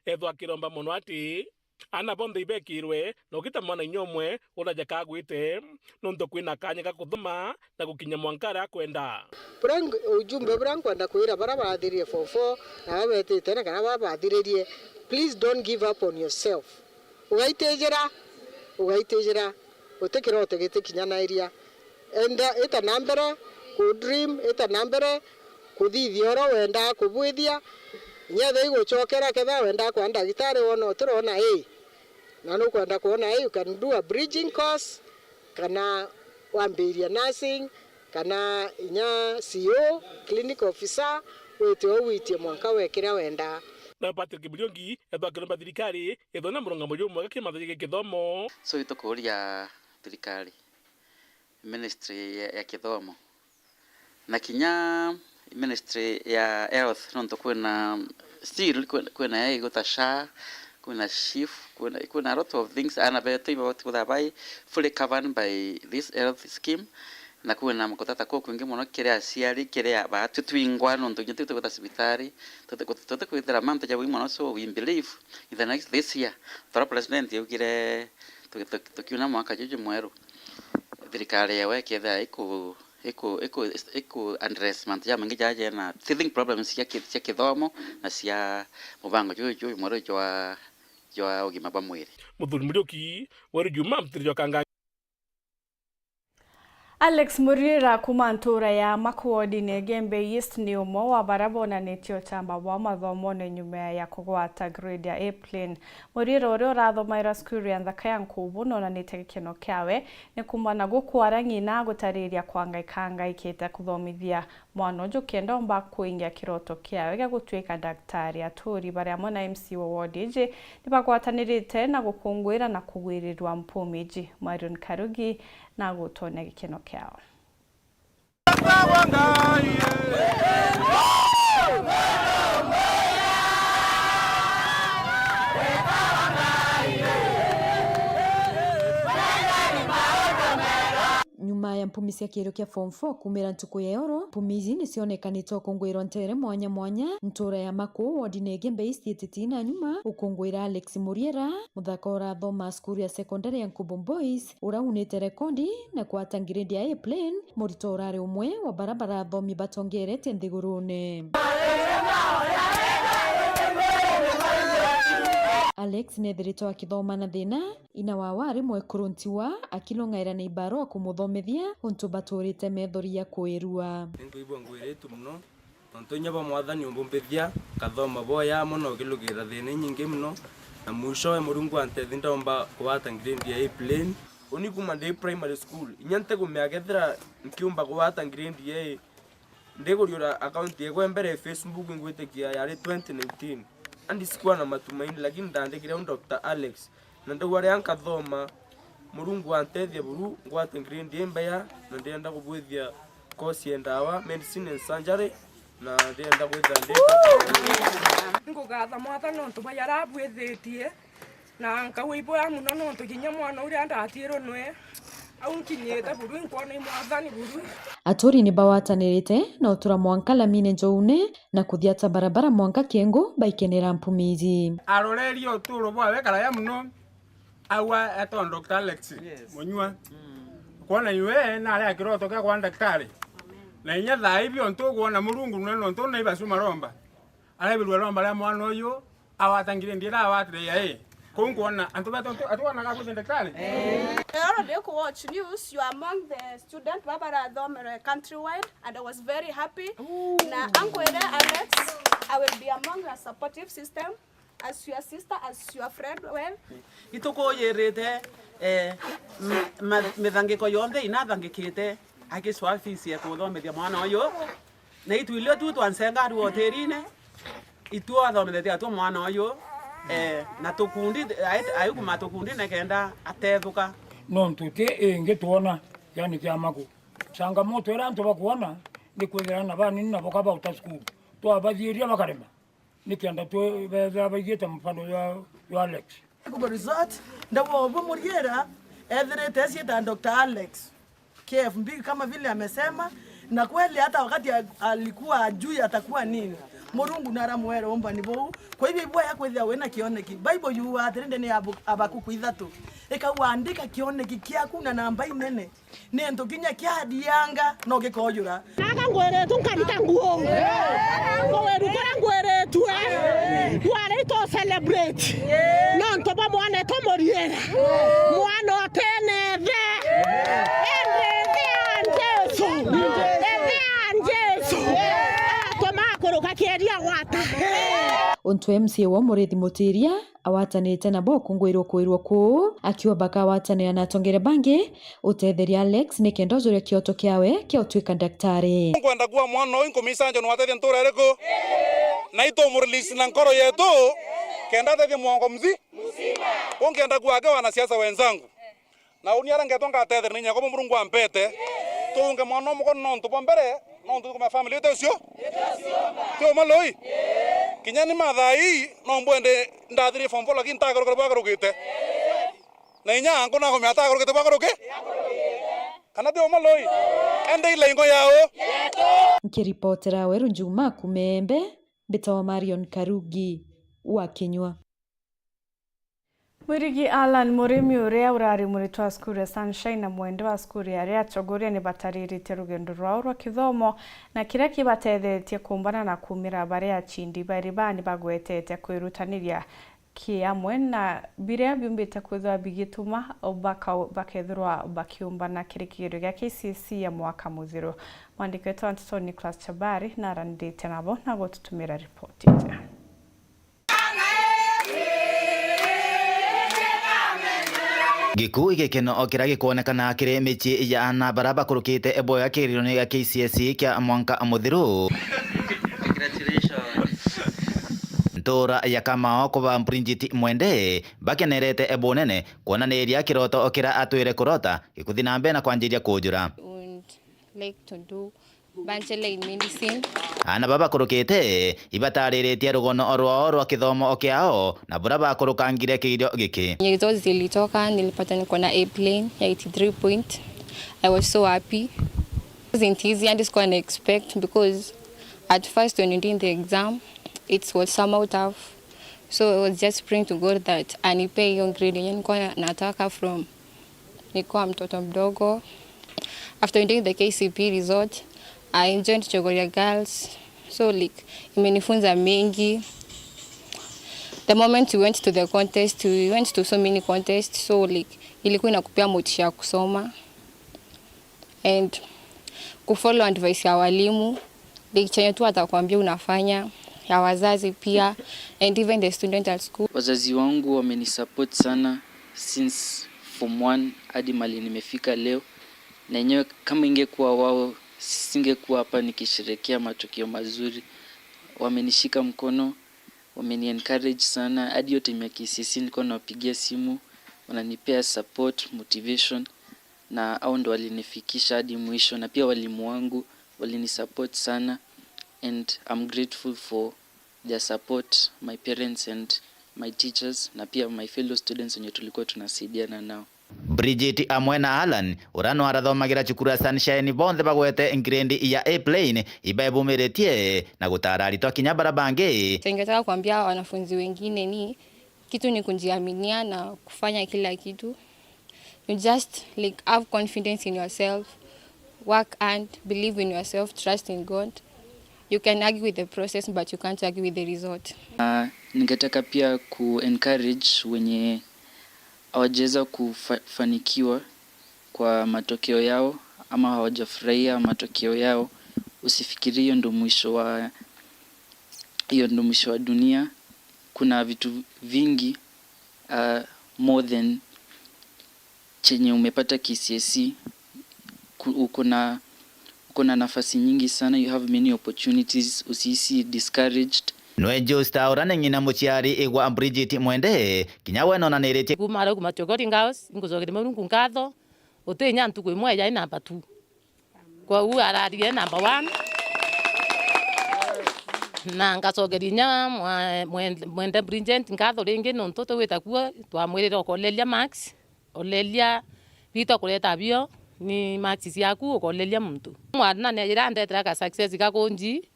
ethwa akiromba mono ati aana bonthe ibekirwe na ugita mwana inya umwe uria jakagwite, nontu kwina kanya ga kuthoma na gukinya mwanka aria akwenda. Buria ng-, ujumbe buria nkwenda kwira baria bathirire form four na baria betite na kana baria bathiririe, please don't give up on yourself. Ugaitijira, ugaitijira, uti kiroto gitikinyanairia. Enda, ita na mbere ku dream, ita na mbere kuthithia uria wendaa kubwithia. Inya ethira igucokera, kethira wendaa kwa ndagitari, wona utirona ii, na nukwenda kwona ii, you can do a bridging course, kana wambirie nursing, kana inya C O, clinic officer, wite o witie mwanka we kiria wendaa. Na Patrick Muriungi ethwa akiromba thirikari ithone murungamo jumwega kimanthi gia kithomo. So, itukuria thirikari, ministry ya, ya kithomo, na kinya ministry ya health, nontu kwina, still kwi-, kwina ya iguta SHA, kwina SHIF, kwina, kwina a lot of things. Aana betu ibabati kwithirwa bai fully covered by this health scheme, na kwina kutata kukwingi mono kiri aciari, kiri a-, baatu twingwa, nontu kinya tiu tugwita cibitari, tuti-, tuti kwithira mantu ja bui mono. So we believe in the next, this year, toro president augire, tuki-, tuki-, tukiuna mwaka juju mweru, thirikari yewe ikethira iku-, iku-, iku-, iku address mantu jamaingi jaria jena teething problems cia ki-, cia kithomo na cia mubango juju, juju mweru jwa, jwa ugima bwa mwiri. Muthuri Muriuki, Weru Juma, Mutiri jwa Kanga. Alex Muriira kuuma ntuura ya Maku wodine Igembe East ni umwe wa baria bonanitie uchamba bwao mathomone nyuma ya kugwata grade ya A plain. Muriira uria urathomaira cukuru ya nthaka ya Nkubu nonanitie gikeno kiawe ni kuuma na gukwara ng'ina gutariria kwa ngaikanga ikite kuthomithia mwana uju kenda omba kuingia kiroto kiawe gia gutuika daktari. Aturi bari amwe na M C wa ward iji ni bagwatanirite na gukunguira na kugwirirwa mpumi iji. Marion Karugi na gutonya gikeno kiao. Nyuma ya mpumi cia kiero kia form four kumira ntuku ya oro, mpumi iji ni cionekanite ukungwirwa ntere mwanya mwanya, ntura ya Maku, wodine Igembe East, ititi na nyuma, ukungwira Alex Muriera, muthaka urathoma cukuru ya sekondari ya Nkubu Boys, uraunite rekondi na kwata grade ya A plain, murito urari umwe wa bara barathomi batongerete nthigurune. Alex nethiritwe akithoma na thina, ina wawe ari mwekuru ntiwa, akinung'aira na ibarua kumuthomithia untu baturite methori ya kwirua. Ninkwigua ngwiritu mono, nontu inya bwa Mwathani umbumbithia, nkathoma bwoya mono, ukilukira thina inyingi mono, na mwishowe Murungu antethi ndaumba kugwata grade ya A plain. Uni kuma ndi primary school, inya ntikumea kethira nkiumba kugwata grade ya A. Ndiguriura account yekwa mbere ya Facebook, ngwitikia yari twenty nineteen. Andi sikuwa na matumaini, lakini ndandikire u Doctor Alex, na ndauga riria nkathoma, Murungu antethia buru ngwate grade imbea, na ndienda kubwithia course ya ndawa, medicine and surgery, na ndienda kwithira ndi. Ngugatha Mwathani nontu bwa jaria abwithitie. Na nkauga iboya mono nontu kinya mwana uria ndatirwe nwe au nkinyite buru, inkwona i Mwathani buru. Aturi ni bawatanirite na utura mwanka lamine njoune na kuthiata barabara mwanka Kiengu baikenera mpumi iji. Arorerie uturo bwawe karaya mono, aua etwa Doctor Alex Munyua. Kwona iwe nari akiroto kia kwa daktari. Na inya thaa ibi ontu ukwona Murungu nwe nontu na ibasu maromba. Arebirwe romba ria mwana uyu, awata ngiri ndiira awatire ya i. Kuu nkwona antu betu atu-, atwonaga kwi ndagitari. Oro ndi ku watch news, you are among the student baba barathomere countrywide, and I was very happy. Na ankwire Alex, I will be among your supportive system as your sister, as your friend. Well, itukuyirite, eh, m-, ma-, mithangiko yonthe inathangikite akicwa fees ya kuthomithia mwana uyu. Na itu ilio tu twansenga atu hotelini, itu athomethetie atu mwana uyu, eh, na tukundi, ai-, aikuma tukundi nikenda atethuka. Nontu ti ingi twona, yani kia Maku. Changamoto iria antu bakwona ni kwithira na banini nabo kabauta cukuru. Twabathiiria bakarema. Nikenda tu bethira baigite mfano jwa, jwa Alex. Kubo Resort, ndawa obwe Muriera, ethirite eciita Doctor Alex, K F B kama vile amesema, na kweli hata wakati a-, alikuwa ajui atakuwa nini, Murungu naramwera umbani buu. Kwa hivyo ibwaya kwithia wina kioneki. Bible yuuga atiri ndene ya Abu-, Abakuku ithatu, ikauga, andika kioneki kiaku na namba inene. Ni antu kinya kiathianga no gikoojura. Naga ngwiritwe nkaruta nguo. Kuwiru kuria ngwiritwe. Kwari to celebrate. Nontu bwa mwana etu Muriera. Mwana utene ithe. Indi ithe ya Jesu. Ithe ya Jesu. Atuma akuruka kieria gwata. Untu M C A wa Muriithi Mutiria awatanite nabo ukungwirwo kwirwo kuu, akiuga bakawatanira na atongeria bangi utetheria Alex nikenda ujuria kioto kiawe kia utwika ndaktari. Nkwenda kuuga mwana uyu nkumisanjo nwatethia ntura iriku? Na itumurelease na nkoro yetu kenda atethie mwongo mzi. Ungienda kuuga ake wanasiasa wenzangu, na uni aria ngetwa ngatethera ni nyakwa Murungu ampete. Tuunge mwana o mukono nontu bwa mbere, nontu tukumenya family yetu icio ti uma lui. Kinya ni mathaa ii no mbwende ndathirie form four lakini ntagarukire bwagarukite. Na inya anku nakumenya atagarukite bwagarukite. Kana ti uma lui? Ende ila ingo yao. Nkiripotera Weru Njuma kuuma Embe, mbitawa Marion Karugi wa Kinyua. Mwirigi Allan Murimi, uria urari muritwa wa cukuru ya Sunshine na mwende wa cukuru ya Ria Chogoria, ni batariritie rugendo rwao rwa kithomo na kiria kibatethetie kuumbana na kuumira baria acindi bairi baa ni bagwetete kwirutaniria ki amwe na biria biumbite kwithirwa bigituma baka-, bakethirwa bakiumbana kiri kigerio gia K C S E ya mwaka muthiru. Mwandiki wetu wa nteto Nicholas Chabari naranirite nabo na gututumira ripoti iji. Gikuu gikeno o kiria gikwonekana kiri micii ya aana baria bakurukite boya kigerio-ini gia K C S E kia mwanka muthiru. Ntuura ya Kamao kuba Bridget Mwende bakenerete bunene kwonaniria kiroto kiria atwire kurota gikuthi na mbere na kwanjiria kujura. Like to do Bachelor in Medicine. Aana baba bakurukite ibatariritie rugono rwao rwa kithomo kiao na buria bakurukangire kigerio giki. Results zilitoka, nilipata niko na A plain ya eighty three point. I was so happy. It wasn't easy and sikuwa na expect because at first when you did the exam, it was somehow tough. So I was just praying to God that anipe hiyo grade yenye nilikuwa nataka from nikuwa mtoto mdogo. After winning the K C P E result, I joined Chogoria Girls. So like, imenifunza mengi. The moment we went to the contest, we went to so many contests. So like, ilikuwa inakupea motisha ya kusoma and kufollow advice ya walimu. Like, chenye tu atakwambia unafanya, ya wazazi pia, and even the student at school. Wazazi wangu wamenisupport sana since form one hadi mali nimefika leo, na yenyewe kama ingekuwa wao, singekuwa hapa nikisherehekea matokeo mazuri. Wamenishika mkono, wameni encourage sana, hadi hiyo time ya K C S E nilikuwa nawapigia simu, wananipea support, motivation, na hao ndo walinifikisha hadi mwisho, na pia walimu wangu walinisupport sana, and I'm grateful for their support, my parents and my teachers, na pia my fellow students wenye tulikuwa tunasaidiana nao. Bridget amwe na Allan, uria no arathomagira cukuru ya Sunshine, bonthe bagwete grade ya A plain, ibaebumiritie na gutara aritwa kinya baria bangi. Ningetaka kuambia wanafunzi wengine ni kitu ni kujiaminia na kufanya kila kitu. You just, like, have confidence in yourself, work and believe in yourself, trust in God. You can argue with the process, but you can't argue with the result. Ah, ningetaka pia ku encourage wenye hawajaweza kufanikiwa kwa matokeo yao ama hawajafurahia matokeo yao, usifikirie hiyo ndo mwisho wa, hiyo ndo mwisho wa dunia. Kuna vitu vingi, ah, more than chenye umepata K C S E. Ku-, uko na, uko na nafasi nyingi sana, you have many opportunities, usihisi discouraged. Nwe Josta uria ni ng'ina muciari igwa Bridget Mwende, kinya we nonaniritie. Kuma arau kuma Chogoria Girls, ingucokeria Murungu nkatho, uti inya ntuku imwe yai namba two. Kwou ararire namba one. Na ngacokeria inya mwa-, mwen-, mwende Bridget nkatho ringi nontu tugwita kuo twamwirira ukoleria marks, oleria bitu akureta bio ni marks ciaku ukoleria muntu. Mwana ni ajira andetera ka success ga kunji,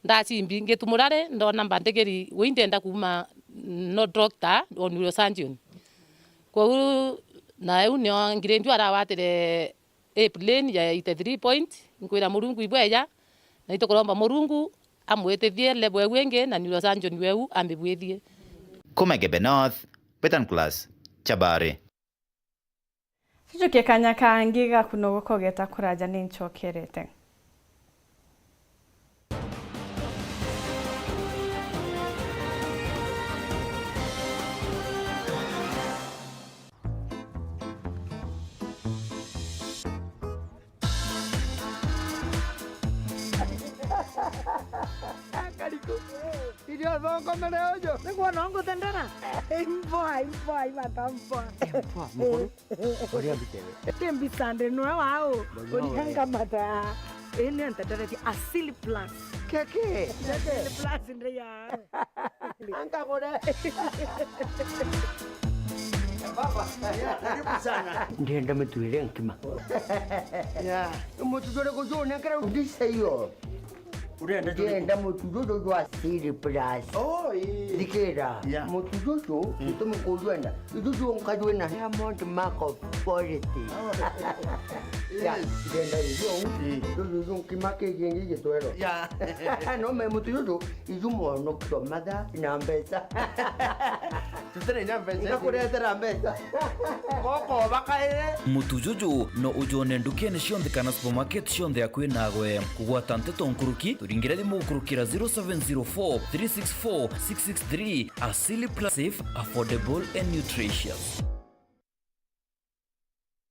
ndacimbi ngitumura ri ndona mbandigiri wi ndienda kuuma no doctor or neurosurgeon. Kwou na eu nio ngirindi arawatire A plain ya eighty three point, nkwira Murungu ibweya, na itukuromba Murungu amwitithie level eu ingi na neurosurgeon weu ambibwithie. Kuma Igembe North, Betan Class, Chabari. Tujukie kanya kangi ga kunogoka ugeta kuraja ni ncokerete. Kariku. Irio thongo mere uju. Niguo no nguthendera. Imboa, imboa, imata mboa. Imboa, mukuru. Uria mbitete. Ti mbicande nwe wao. Uria ngamata. Ii ni ntenderetie Asili Plus. Keke. Asili Plus ndi ya. Ankagure. Baba, yeah, karibu sana. Ndienda mituire nkima. Yeah. Mutu juriku juu nenkere ndise iyo. Urenda juriku? Ndienda mutu juju jwa Asili Plus. Oh, ii. Thikira. Yeah. Mutu juju, mm, gitumi kujwenda. Juju nkajwina Diamond Mark of Quality. Oh. Yeah, yes. Ndienda ijo. Mm. Juju, juju nkima kiki ngi gitwero. Yeah. No me mutu juju, iju mwanokio matha na mbeca. Tutire nya mbeca. Ngakuretera mbeca. Goko bakaire. Mutu juju no ujone ndukene cionthe kana supermarket cionthe akui nagwe. Kugwata nteto nkuruki, turingire thimu gukurukira zero seven zero four, three six four, six six three. Asili Plus, safe, affordable and nutritious.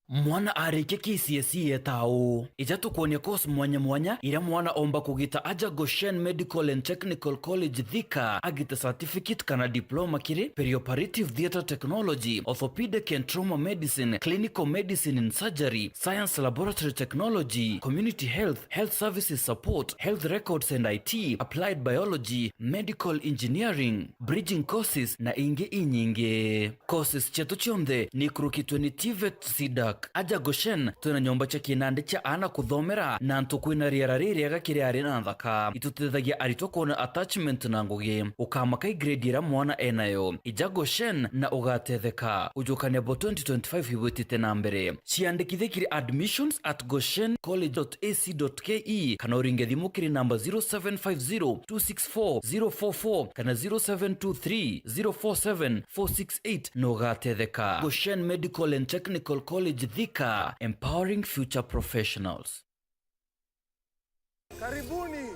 Mwana arikia K C S E eeta uu? Ija tukwonia course mwanya mwanya iria mwana omba kugita aja Goshen Medical and Technical College Thika, agite certificate kana diploma kiri perioperative theatre technology, orthopedic and trauma medicine, clinical medicine and surgery, science laboratory technology, community health, health services support, health records and I T, applied biology, medical engineering, bridging courses na ingi inyingi. Courses cietu cionthe ni ikurukitwe ni TVET, CDAC. Aja Goshen, twina nyomba cia kinandi cia aana kuthomera na antu kwina riera ririega kiri ari na nthaka. Itutethagia aritwa kwona attachment na ngugi. Ukamaka i grade iria mwana enayo. Ija Goshen na ugatetheka. Ujukania bwa twenty twenty-five ibwitite na mbere. Ciandikithie kiri admissions at goshen college dot A C dot K E kana uringe thimu kiri namba zero seven five zero two six four zero four four kana zero seven two three zero four seven four six eight na ugatetheka. Goshen Medical and Technical College Thika, empowering future professionals. Karibuni.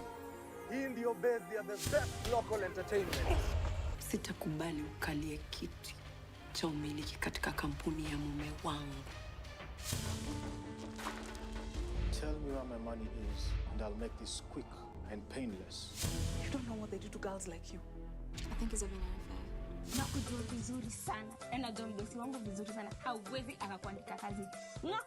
Hii ndio base ya the best local entertainment. Sitakubali ukalie kiti cha umiliki katika kampuni ya mume wangu. Tell me where my money is and I'll make this quick and painless. You don't know what they do to girls like you. I think it's a bit unfair. Nakujua vizuri sana. Na najua mdosi wangu vizuri sana. Hauwezi akakuandika kazi. Nga-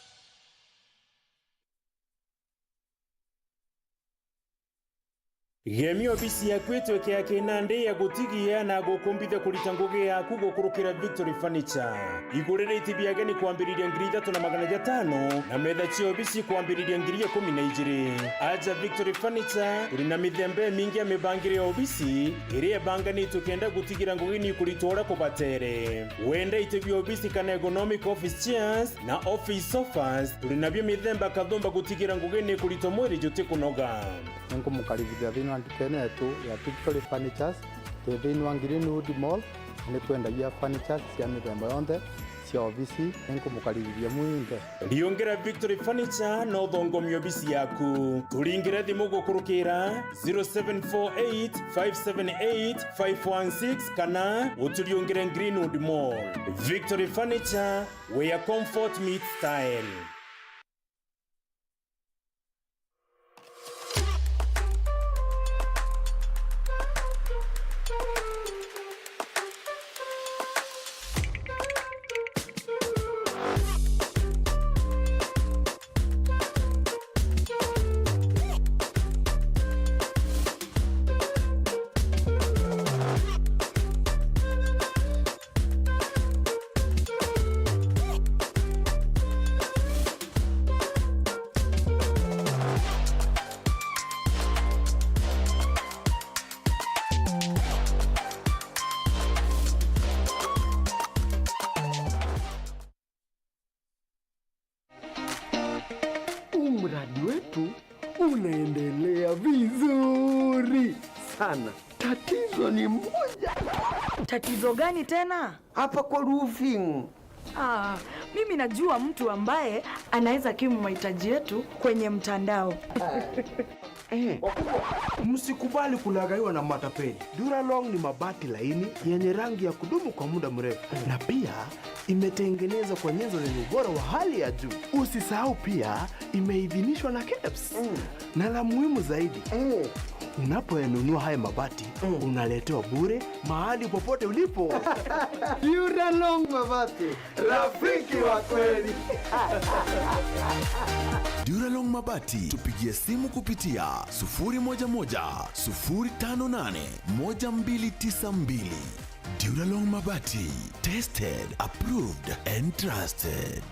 Gemia obisi yaku itweke ya kinandi ya gutigia na gukumbithia kurita ngugi yaku gukurukira Victory Furniture. Igurire iti bia ageni kwambiriria ngiri ithatu na magana jatano na metha cia obisi kwambiriria ngiri ikumi na ijiri. Aja Victory Furniture, turi na mithemba imingi ya mibangire ya obisi iria ibanganitwe kenda gutigira ngugi ni ikuritwa uria kubatere. Wenda iti bia obisi kana ergonomic office chairs na office sofas, turi nabio mithemba kathumba gutigira ngugi ni ikuritwa mwiri jutikunoga. Ninkumukaribithia thiini wa ndukene yetu ya Victory Furnitures. Twi thiini wa Greenwood Mall, ni twendagia furnitures cia mithemba yonthe cia obisi. Ninkumukaribithia mwinthe. Riungira Victory Furniture na uthongomie obisi yaku. Turingire thimu gukurukira zero seven four eight five seven eight five one six kana uturiungire Greenwood Mall. Victory Furniture, where comfort meets style. wetu unaendelea vizuri sana. Tatizo ni moja. Tatizo gani tena? Hapa kwa roofing. Ah, mimi najua mtu ambaye anaweza kimu mahitaji yetu kwenye mtandao. Eh. Msikubali kulaghaiwa na matapeli. Duralong ni mabati laini yenye rangi ya kudumu kwa muda mrefu, na pia imetengenezwa kwa nyenzo zenye ubora wa hali ya juu. Usisahau pia, imeidhinishwa na kebs. Mm. Na la muhimu zaidi, mm, unapoyanunua haya mabati, mm, unaletewa bure mahali popote ulipo. Duralong Mabati, rafiki wa kweli. Duralong Mabati, tupigie simu kupitia sufuri moja moja, sufuri tano nane, moja mbili tisa mbili. Duralong Mabati, tested, approved and trusted.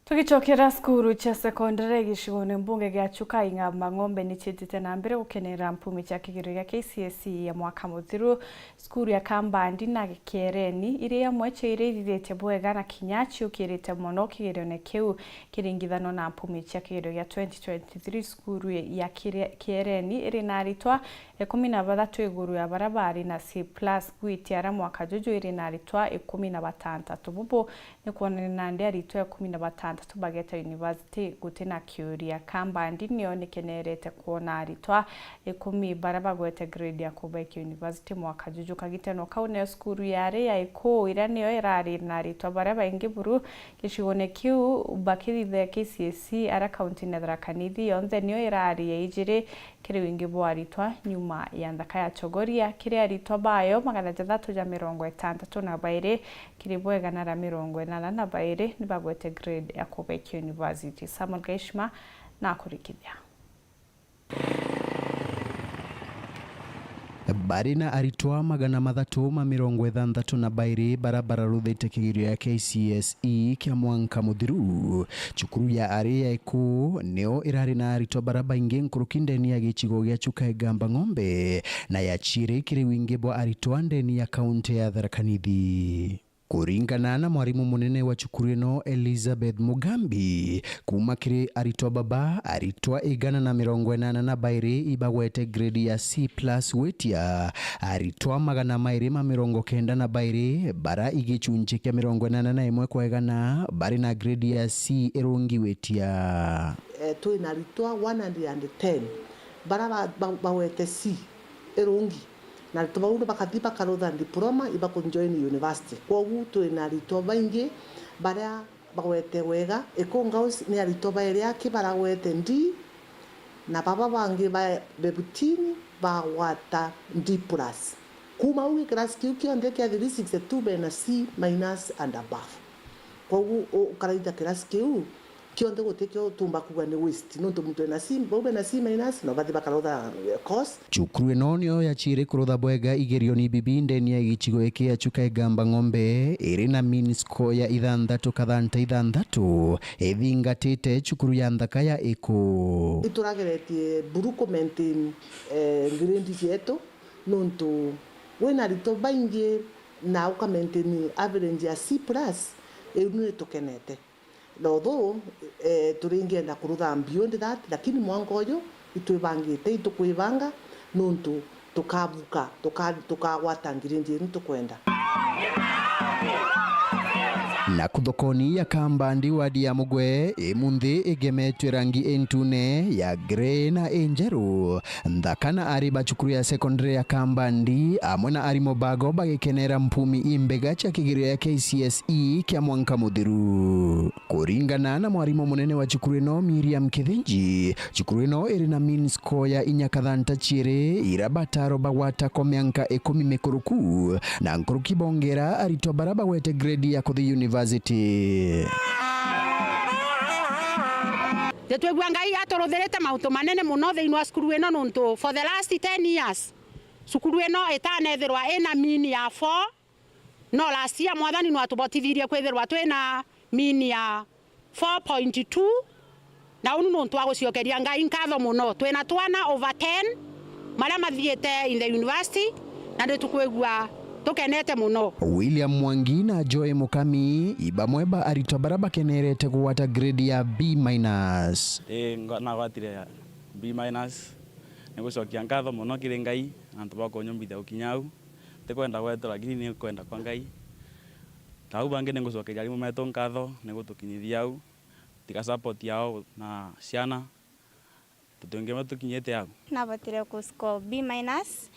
Tugicokera cukuru cia sekondari gicigoone mbunge gia Chuka, Ing'amba Ng'ombe ni ciitite na mbere gukenera mpumi cia kigerio gia K C S E ya mwaka muthiru. Cukuru ya Kambandi na Kiereni iri amwe cia iria ithithitie bwega na kinya ciukirite mono kigerione kiu kiringithanwa na mpumi cia kigerio gia twenty twenty-three. Cukuru ya Kire-, Kiereni iri na aritwa ikumi na bathatu iguru ya baria bari na C plus gwitia aria mwaka juju iri na aritwa ikumi na batantatu. Bubu ni kwonania nandi aritwa ikumi na batantatu bageta university guti na kiuria. Kambandi niyo nikenerete kwona aritwa ikumi baria bagwete grade ya kubekia university mwaka juju. Kagiteno kau niyo cukuru yari ya Ikuu iria niyo irari na aritwa baria baingi buru gicigoone kiu bakithithia K C S E, aria kaunti ya Tharaka Nithi yonthe niyo irari ya ijiri kiri wingi bwa aritwa nyuma ya nthaka ya Chogoria. Kiri aritwa bayo magana jathatu ja mirongo itantatu na bairi, kiri bo igana ria mirongo inana na bairi ni bagwete grade ya kubekia university. Samuel Gaishima na kurikithia. Bari na aritwa magana mathatu ma mirongo ithanthatu na bairi bara bararuthite kigerio ya K C S E kia mwanka muthiru. Cukuru ya ari ya Ikuu niyo irari na aritwa bara baingi nkuruki ndeni ya gicigo gia Chuka Igamba Ng'ombe, na ya ciiri kiri wingi bwa aritwa ndeni ya kaunti ya Tharaka Nithi. Kuringana na mwarimu munene wa cukuru ino, Elizabeth Mugambi, kuuma kiri aritwa baba, aritwa igana na mirongo inana na bairi ibagwete grade ya C plus gwitia, aritwa magana mairi ma mirongo kenda na bairi bara igicunchi kia mirongo inana na imwe kwa igana bari na grade ya C irungi gwitia. Eh, twi na aritwa one hundred and ten bara ba-, ba-, bagwete C irungi. Na aritwa bau ni bakathi bakarutha diploma, ibakunjoin university. Kwogu twi na aritwa baingi baria bagwete wega. Ikuu Girls ni aritwa bairi aki baragwete D, na baba bangi ba fifteen bagwata D plus. Kuuma au gikirasi kiu kionthe kia three sixty-two bena C minus and above. Kwogu u-, ukaraitha kirasi kiu kionthe gutikio utumba kuuga ni waste, nontu muntu ena C, bau bena C minus, no bathi bakarutha, eh, course. Cukuru ino niyo ya ciiri kurutha bwega igerioni bibi ndeni ya gicigo giki ya Chuka Igamba Ng'ombe, iri na mean score ya ithanthatu kathanta ithanthatu, ithingatite cukuru ya nthaka ya Ikuu. Iturageretie buru ku maintain, eh, grade cietu, nontu wina aritwa baingi na uka maintain average ya C plus, iu ni itukenete. Although, eh, turingienda kurutha beyond that, lakini mwanka uju itwibangite, itukwibanga nontu tukabuka, tuka-, tukagwata ngirindi iria tukwenda. Na kuthokoni ya Kambandi wadi ya Mugwe, imunthi igemetwe rangi intune, ya grey na injeru. Nthaka na ari ba cukuru ya secondary ya Kambandi amwe na arimu bago bagikenera mpumi imbega cia kigerio ya K C S E kia mwanka muthiru. Kuringana na mwarimu munene wa cukuru ino, Miriam Kithinji, cukuru ino iri na mean score ya inya kathanta ciiri, ira bataro bagwata kwa mianka ikumi mikuruku, na nkuruki bongera aritwa bara bagwete grade ya kuthi university. Nitwigua Ngai aturuthirite mauntu manene muno thiini wa cukuru ino, nontu for the last ten years, cukuru ino itanethirwa ina mean ya four, no last year Mwathani no atubotithirie kwithirwa twina mean ya four point two, na unu nontu wa guciokeria Ngai nkatho muno. Twina twana over ten, Maria mathiite in the university, na ni tukwigua tukenete muno. William Mwangi na Joy Mukami i bamwe ba aritwa baria bakenerete kugwata grade ya B minus. Ii, nga- nagwatire B minus. Ni gucokia nkatho muno kiri Ngai antu ba kunyumbithia gukinya au. Ntikwenda gwetwa, lakini ni kwenda kwa Ngai. Na au bangi ni ngucokeria arimu metu nkatho ni gutukinyithia au. Tiga support yao na ciana, tutingima tukinyite au. Nabotire ku score B minus.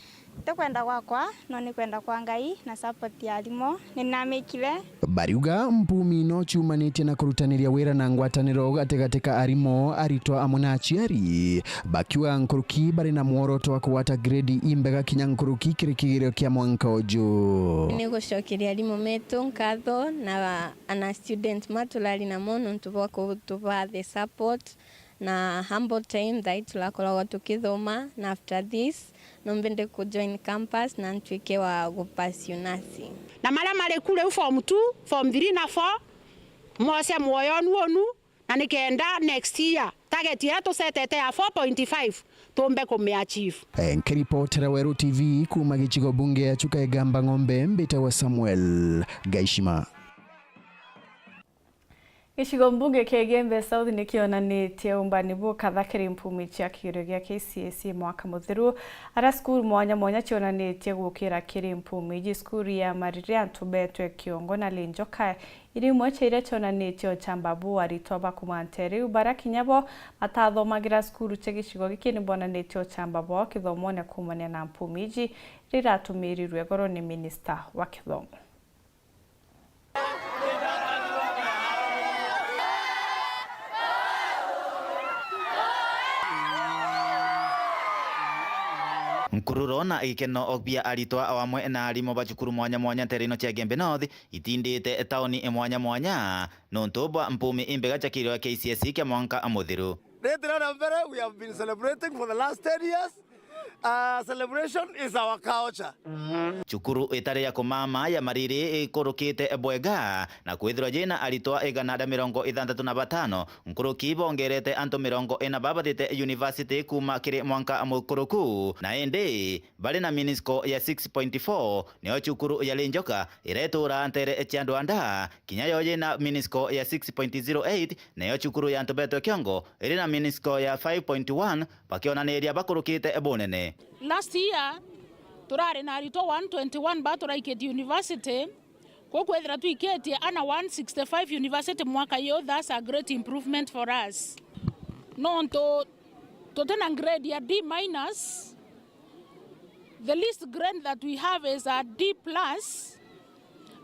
Ti kwenda gwakwa, no ni kwenda kwa Ngai na support ya arimu ni namikire. Bariuga mpumi no ciumanitie na kurutaniria wira na ngwataniro gatigati ka arimu, aritwa amwe na aciari, bakiuga nkuruki bari na mworoto wa kugwata grade imbega kinya nkuruki kiri kigerio kia mwanka uju. Ni gucokeria arimu metu nkatho na ana student ma turari namo nontu bwa kutuba the support na humble time thaa ii turakoragwa tukithoma, na after this no mbende ku join campus na ntwike wa gu pursue nursing. Na maria mari ku riu form two, form three na four, moce mwoyo nu unu, na nikenda next year target iria tusetete ya four point five tumbe ku mi achieve. Eh, nkiripotera Weru T V kuuma gicigo bunge ya Chuka Igamba Ng'ombe, mbitagwa Samuel Gaishima. Gicigo mbunge kia Igembe South ni kionanitie umbani bukatha kiri mpumi cia kigerio gia K C S E mwaka muthiru, aria cukuru mwanya mwanya cionanitie gukira kiri mpumi iji. Cukuru ya Mariri antu betwe Kiongo na Linjoka iri imwe cia iria cionanitie uchamba buu. Aritwa ba kuuma nteere iu baria kinya bo batathomagira cukuru cia gicigo giki ni bonanitie uchamba bwao kithomone kuumania na mpumi iji iria iratumirirwe igoro ni minista wa kithomo. Nkururo na gikeno bia aritwa o amwe na arimu ba cukuru mwanya mwanya nteere ino cia Igembe North itindite tauni mwanya mwanya nontu bwa mpumi imbega cia kigerio kia K C S E kia mwanka muthiru. Riri na mbere, we have been celebrating for the last ten years. Uh, celebration is our culture. Cukuru itari ya kumama ya Mariri ikurukite bwega na kwithirwa yina aritwa igana ria mirongo ithantatu na batano nkuruki, bongerete antu mirongo ina babathite university kuuma kiri mwanka mukuruku, na indi bari na minisco ya six point four, niyo cukuru ya Linjoka iretura ntere cia Ndwanda, kinya yo yina minisco ya six point zero eight, niyo cukuru ya antu betwe kiongo iri na minisco ya five point one, bakionaniria bakurukite bunene. Last year turari na aritwa one twenty-one ba turaikitie university, kuu kwithira twikitie ana one sixty-five university mwaka yu, that's a great improvement for us. Nontu tuti na grade ya D minus, the least grade that we have is a D plus,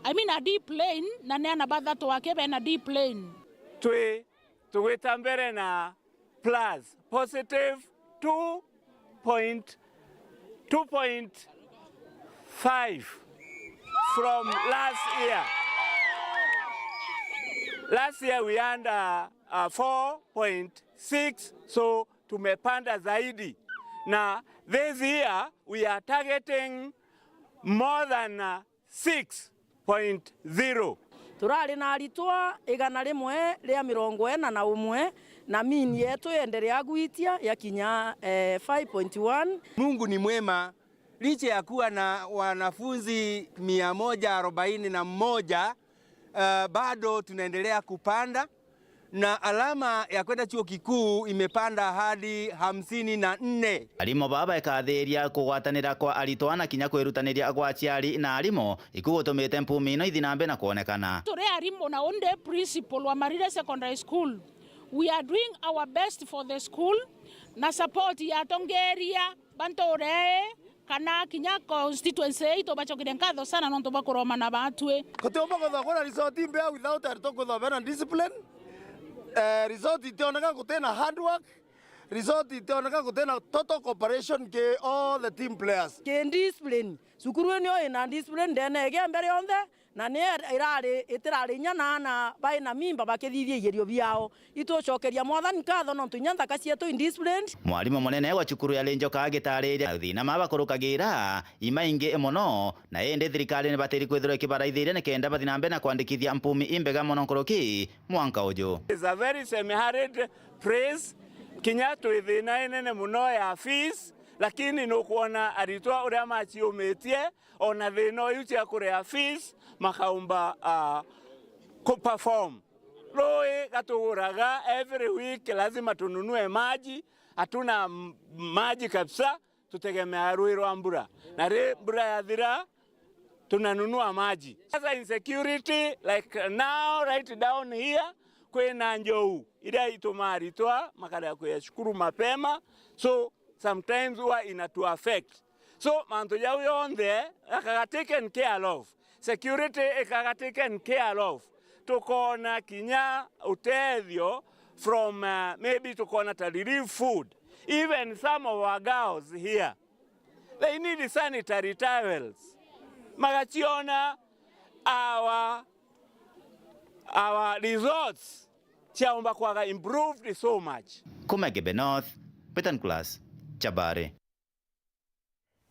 I mean a D plain, na ni ana bathatu aki bena D plain. Twi tugwita mbere na plus, positive two point two point five from last year. Last year we had uh, uh, four point six, so tumepanda zaidi, na this year we are targeting more than uh, six point zero. Turari na aritwa igana rimwe ria mirongo ina na umwe, na mean yetu yenderea gwitia ya kinya, eh, five point one. Mungu ni mwema, licha ya kuwa na wanafunzi mia moja arobaini na moja, uh, bado tunaendelea kupanda. Na alama ya kwenda chuo kikuu imepanda hadi hamsini na nne. Arimu baa baikathiria kugwatanira kwa aritwa na kinya kwirutaniria gwa aciari na arimu, iku gutumite mpumi ino ithi na mbere na kwonekana. Turi arimu na undi principal wa Marire Secondary School, we are doing our best for the school na support ya atongeria ba ntuura ii kana kinya constituency ii, tubacokeria nkatho sana nontu bwa kuromana batwi. Gutiumba kuthogora result imbea without aritwa kuthomera discipline. Eh, result itioneka gutina hard work, result itioneka gutina total cooperation ki all the team players. Ki discipline, cukuru ii nio ina discipline ndene igembe rionthe. Na ni irari, itirari inya na aana bai na mimba bakithithia igerio biao. Itucokeria Mwathani nkatho nontu inya nthaka cietu indisciplined. Mwarimu munene wa cukuru ya Linjoka agitariria mathina ma bakurukagira imaingi mono, na indi thirikari ni batiri kwithirwa ikibaraithiria nikenda bathi na mbere na kwandikithia mpumi imbega mono nkuruki mwanka uju. It's a very semi-arid place, kinya twi thina inene mono ya fees. Lakini nukwona aritwa uria maciumitie, ona thina uyu cia kuria fees, makaumba, ah, ku perform. Rui gatuguraga every week, lazima tununue maji, hatuna m-, maji kabisa, tutegemea rui rwa mbura. Na ri mbura yathira, tunanunua maji. Sasa insecurity, like now, right down here, kwina njou iria itumaa aritwa makarega kuya cukuru mapema, so sometimes huwa inatu affect. So mantu jau yonthe gakaga taken care of, security ikaga taken care of, tukona kinya utethio from, uh, maybe tukona ta relief food, even some of our girls here. They need sanitary towels. Magaciona our, our results ciaumba kwaga improved so much. Kuma Igembe North, Peter Nicholas, Chabari.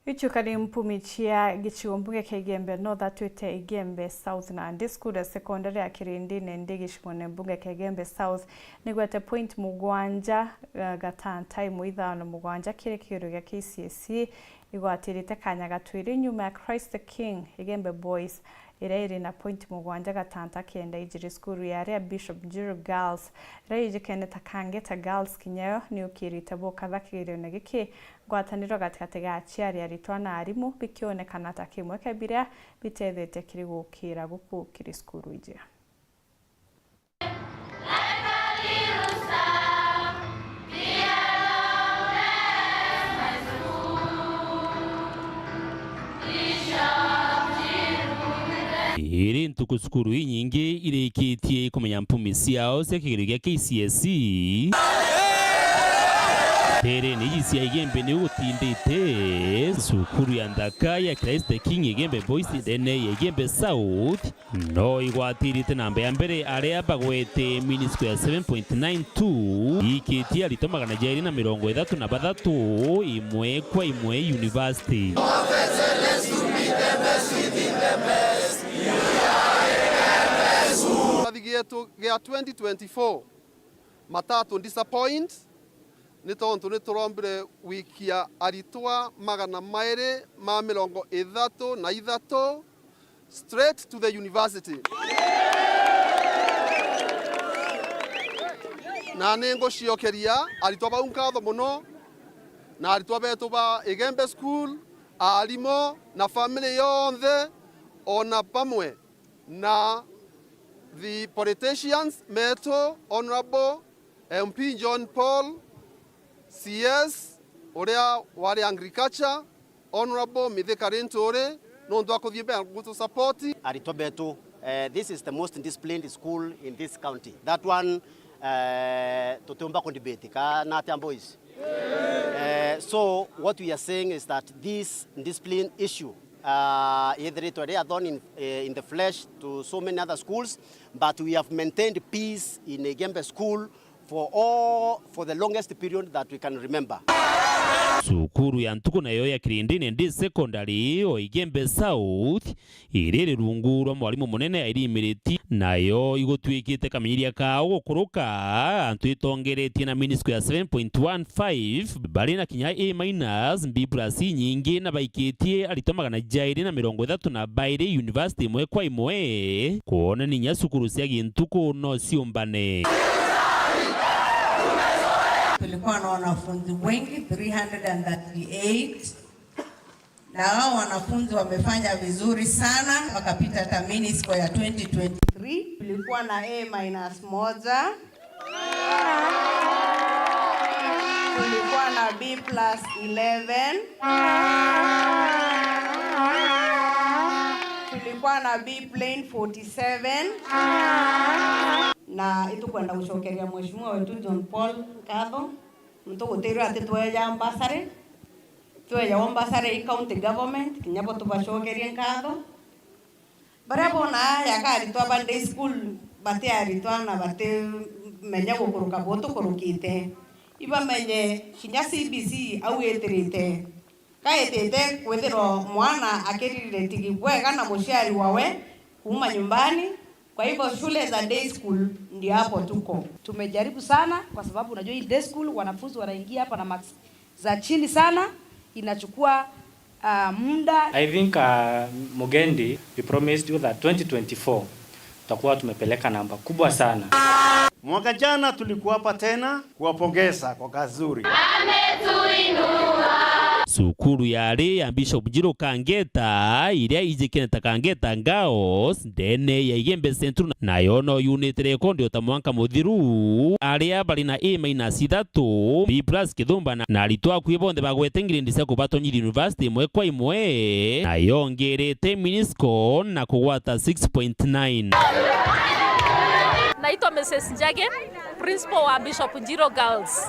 Icio kari mpumi cia gicigo mbunge kia Igembe North atwite Igembe South na ndi cukuru ya sekondari ya Kirindine ndi gicigone mbunge kia Igembe South. Nigwete point mugwanja, eh, gatanta imwe ithano mugwanja kiri kigerio gia K C S E. Igwatirite kanya gatwiri nyuma ya Christ the King, Igembe Boys, iria iri na point mugwanja gatanta kenda ijiri cukuru ya aria Bishop Njuru Girls, iria ijikene ta Kangeta Girls, kinya yo ni ukirite bukatha kigerione giki. Ngwataniro gatigati ga aciari, aritwa na arimu bikionekana ta kimwe kia biria bitethete kiri gukira guku kiri cukuru iji. Iri ntuku cukuru inyingi irikitie kumenya mpumi ciao cia kigerio gia K C S E. Nteerene iji cia Igembe ni gutindite cukuru ya nthaka ya Christ the King Igembe Boys ndene ya Igembe South no igwatirite namba ya mbere aria bagwete mean score ya seven point nine two, ikitie aritwa magana jairi na mirongo ithatu na bathatu imwe kwa imwe university. Kirathi gietu gia twenty twenty-four matatu disappoint, ni tontu ni turombire gwikia aritwa magana mairi ma mirongo ithatu na ithatu straight to the university. Na ni nguciokeria aritwa bau nkatho mono, na aritwa betu ba Igembe School, aarimu na family yonthe, ona bamwe na the politicians metu, Honourable M P John Paul, C S uria wari agriculture, Honourable Mithika Linturi, nontu akuthii mbere gutu support. Aritwa betu, eh, this is the most disciplined school in this county. That one, eh, tutiumba ku debate, kana atia boys? Eh, so what we are saying is that this discipline issue, uh, yethiritwe ri a thorn in, eh, in the flesh to so many other schools, but we have maintained peace in Igembe School for all, for the longest period that we can remember. Cukuru ya ntuku nayo ya Kirindine Day Secondary o Igembe South iri iri rungu rwa mwarimu munene Irene Miriti, nayo igutwikite kamenyiria kao gukuruka antu itongeretie na mean score ya seven point one five, bari na kinya A minus, B plus inyingi, na baikitie aritwa magana jairi na mirongo ithatu na bairi university imwe kwa imwe, kwonania inya cukuru cia gintuku no ciumbane. Tulikuwa na wanafunzi wengi, three hundred and thirty-eight. Na hao wanafunzi wamefanya vizuri sana, wakapita hata mean score ya twenty twenty-three. Tulikuwa na A minus moja. Tulikuwa na B plus eleven. Tulikuwa na B plain forty-seven. Na itukwenda gucokeria Mheshimiwa wetu John Paul nkatho, nontu gutirwe ati tweja bursary. Tweja o bursary i county government, kinya bo tubacokerie nkatho. Baria bona yaka aritwa ba day school, bati aritwa na batimenya gukuruka bo tukurukite. Ibamenye kinya C B C au itirite. Ka itite kwithirwa mwana akiririre tigi bwega na muciari wawe kuuma nyumbani, kwa hivyo shule za day school ndio hapo tuko. Tumejaribu sana kwa sababu unajua hii day school wanafunzi wanaingia hapa na marks za chini sana, Inachukua, ah, muda. I think, uh, Mugendi, we promised you that twenty twenty-four tutakuwa tumepeleka namba kubwa sana. Mwaka jana tulikuwa hapa tena kuwapongeza kwa kazi nzuri. Cukuru yari ya Bishop Njiro Kangeta, iria ijikene ta Kangeta Girls, ndene ya Igembe Central, nayo no yunite rekondi o ta mwanka muthiru, aria bari na A minus ithatu, B plus kithumba na, na aritwa akui bonthe bagwete ngiredi cia kubatonyithia university imwe kwa imwe, na yongerete minisco na kugwata six point nine. Naitwa Missus Njagi, principal wa Bishop Njiro Girls.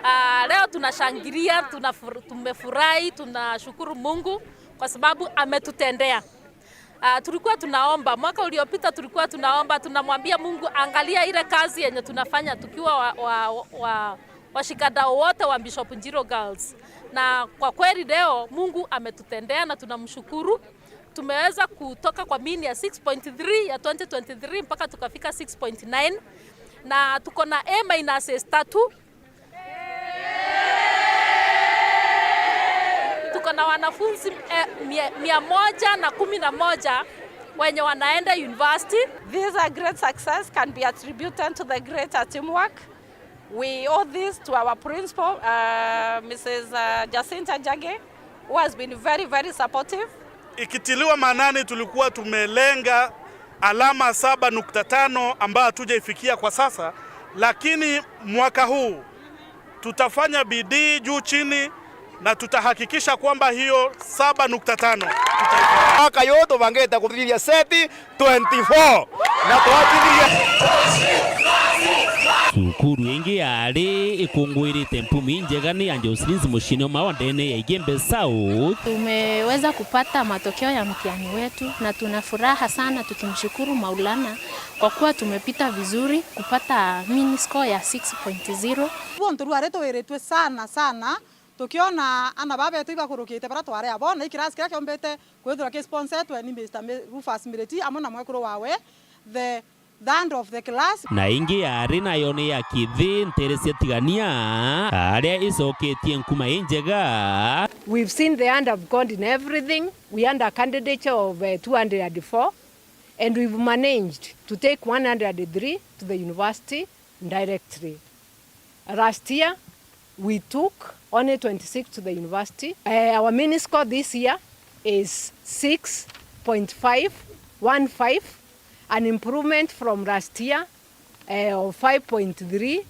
Ah, leo tunashangilia, tunafur-, tumefurahi, tunashukuru Mungu kwa sababu ametutendea. Ah, tulikuwa tunaomba, mwaka uliopita tulikuwa tunaomba, tunamwambia Mungu, angalia ile kazi yenye tunafanya tukiwa wa, wa, wa, washikadau wote wa Bishop Njiro Girls. Na kwa kweli leo Mungu ametutendea na tunamshukuru. Tumeweza kutoka kwa mean ya six point three ya twenty twenty-three mpaka tukafika six point nine. Na tuko na A minuses tatu. Tuko na wanafunzi, eh, mia, mia moja na kumi na moja wenye wanaenda university. This, uh, great success can be attributed to the greater teamwork. We owe this to our principal, uh, Missus, uh, Jacinta Njagi, who has been very, very supportive. Ikitiliwa maanani, tulikuwa tumelenga alama saba nukta tano ambayo hatujaifikia kwa sasa, lakini mwaka huu tutafanya bidii juu chini na tutahakikisha kwamba hiyo saba nukta tano tutaifikia. Mwaka yuu tubangite kuthithia seti twenty-four na twakithiria. Cukuru ingi yari ikunguirite mpumi injega ni ya Jocelyn's Mucine Oma wa ndene ya Igembe South. Tumeweza kupata matokeo ya mtihani wetu na tuna furaha sana, tukimshukuru Maulana kwa kuwa tumepita vizuri kupata mean score ya six point zero. Ruo nturwari tuwiritwe sana sana, tukiona ana baba betu ibakurukite bara twari abo, na ikirasi kiria kiombite kwithirwa ki sponsoretwe ni Mister Mi-, Rufus Miriti amwe na mwekuru wawe, the third of the class. Na ingi yari nayo ni ya Kithi Ntere cia Tigania, aria icoketie nkuma injega. We've seen the hand of God in everything. We had a candidate of, uh, two hundred and four, and we've managed to take one hundred and three to the university directly. Last year, we took only twenty-six to the university. Eh, our mean score this year is six point five one five, an improvement from last year, eh, of five point three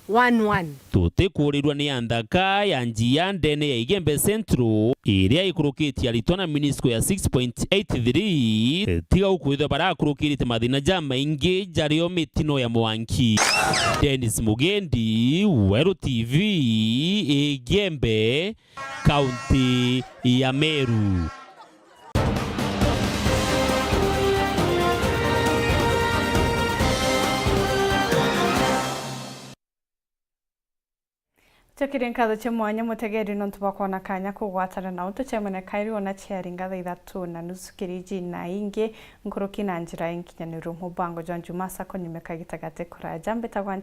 one one. Tutikuurirua ni ya nthaka ya njia ndene ya Igembe Central, iria ikurukitie aritwa na mean score ya six point eight three, tiga ukwithwa barakurukirite mathina jamaingi jario mitino ya mwanki. Dennis Mugendi, Weru T V, Igembe, kaunti ya Meru. Tukirie nkatho cia mwanya mutegeri nontu bwa kwona kanya kugwatana na untu cia mwene kairi wona ciari ngatha ithatu na nusu kiriji na ingi nkuruki na njira inkinyaniru. Mubango jwa Njuma Sacco nyumika gitagati kuraja. Mbitagwa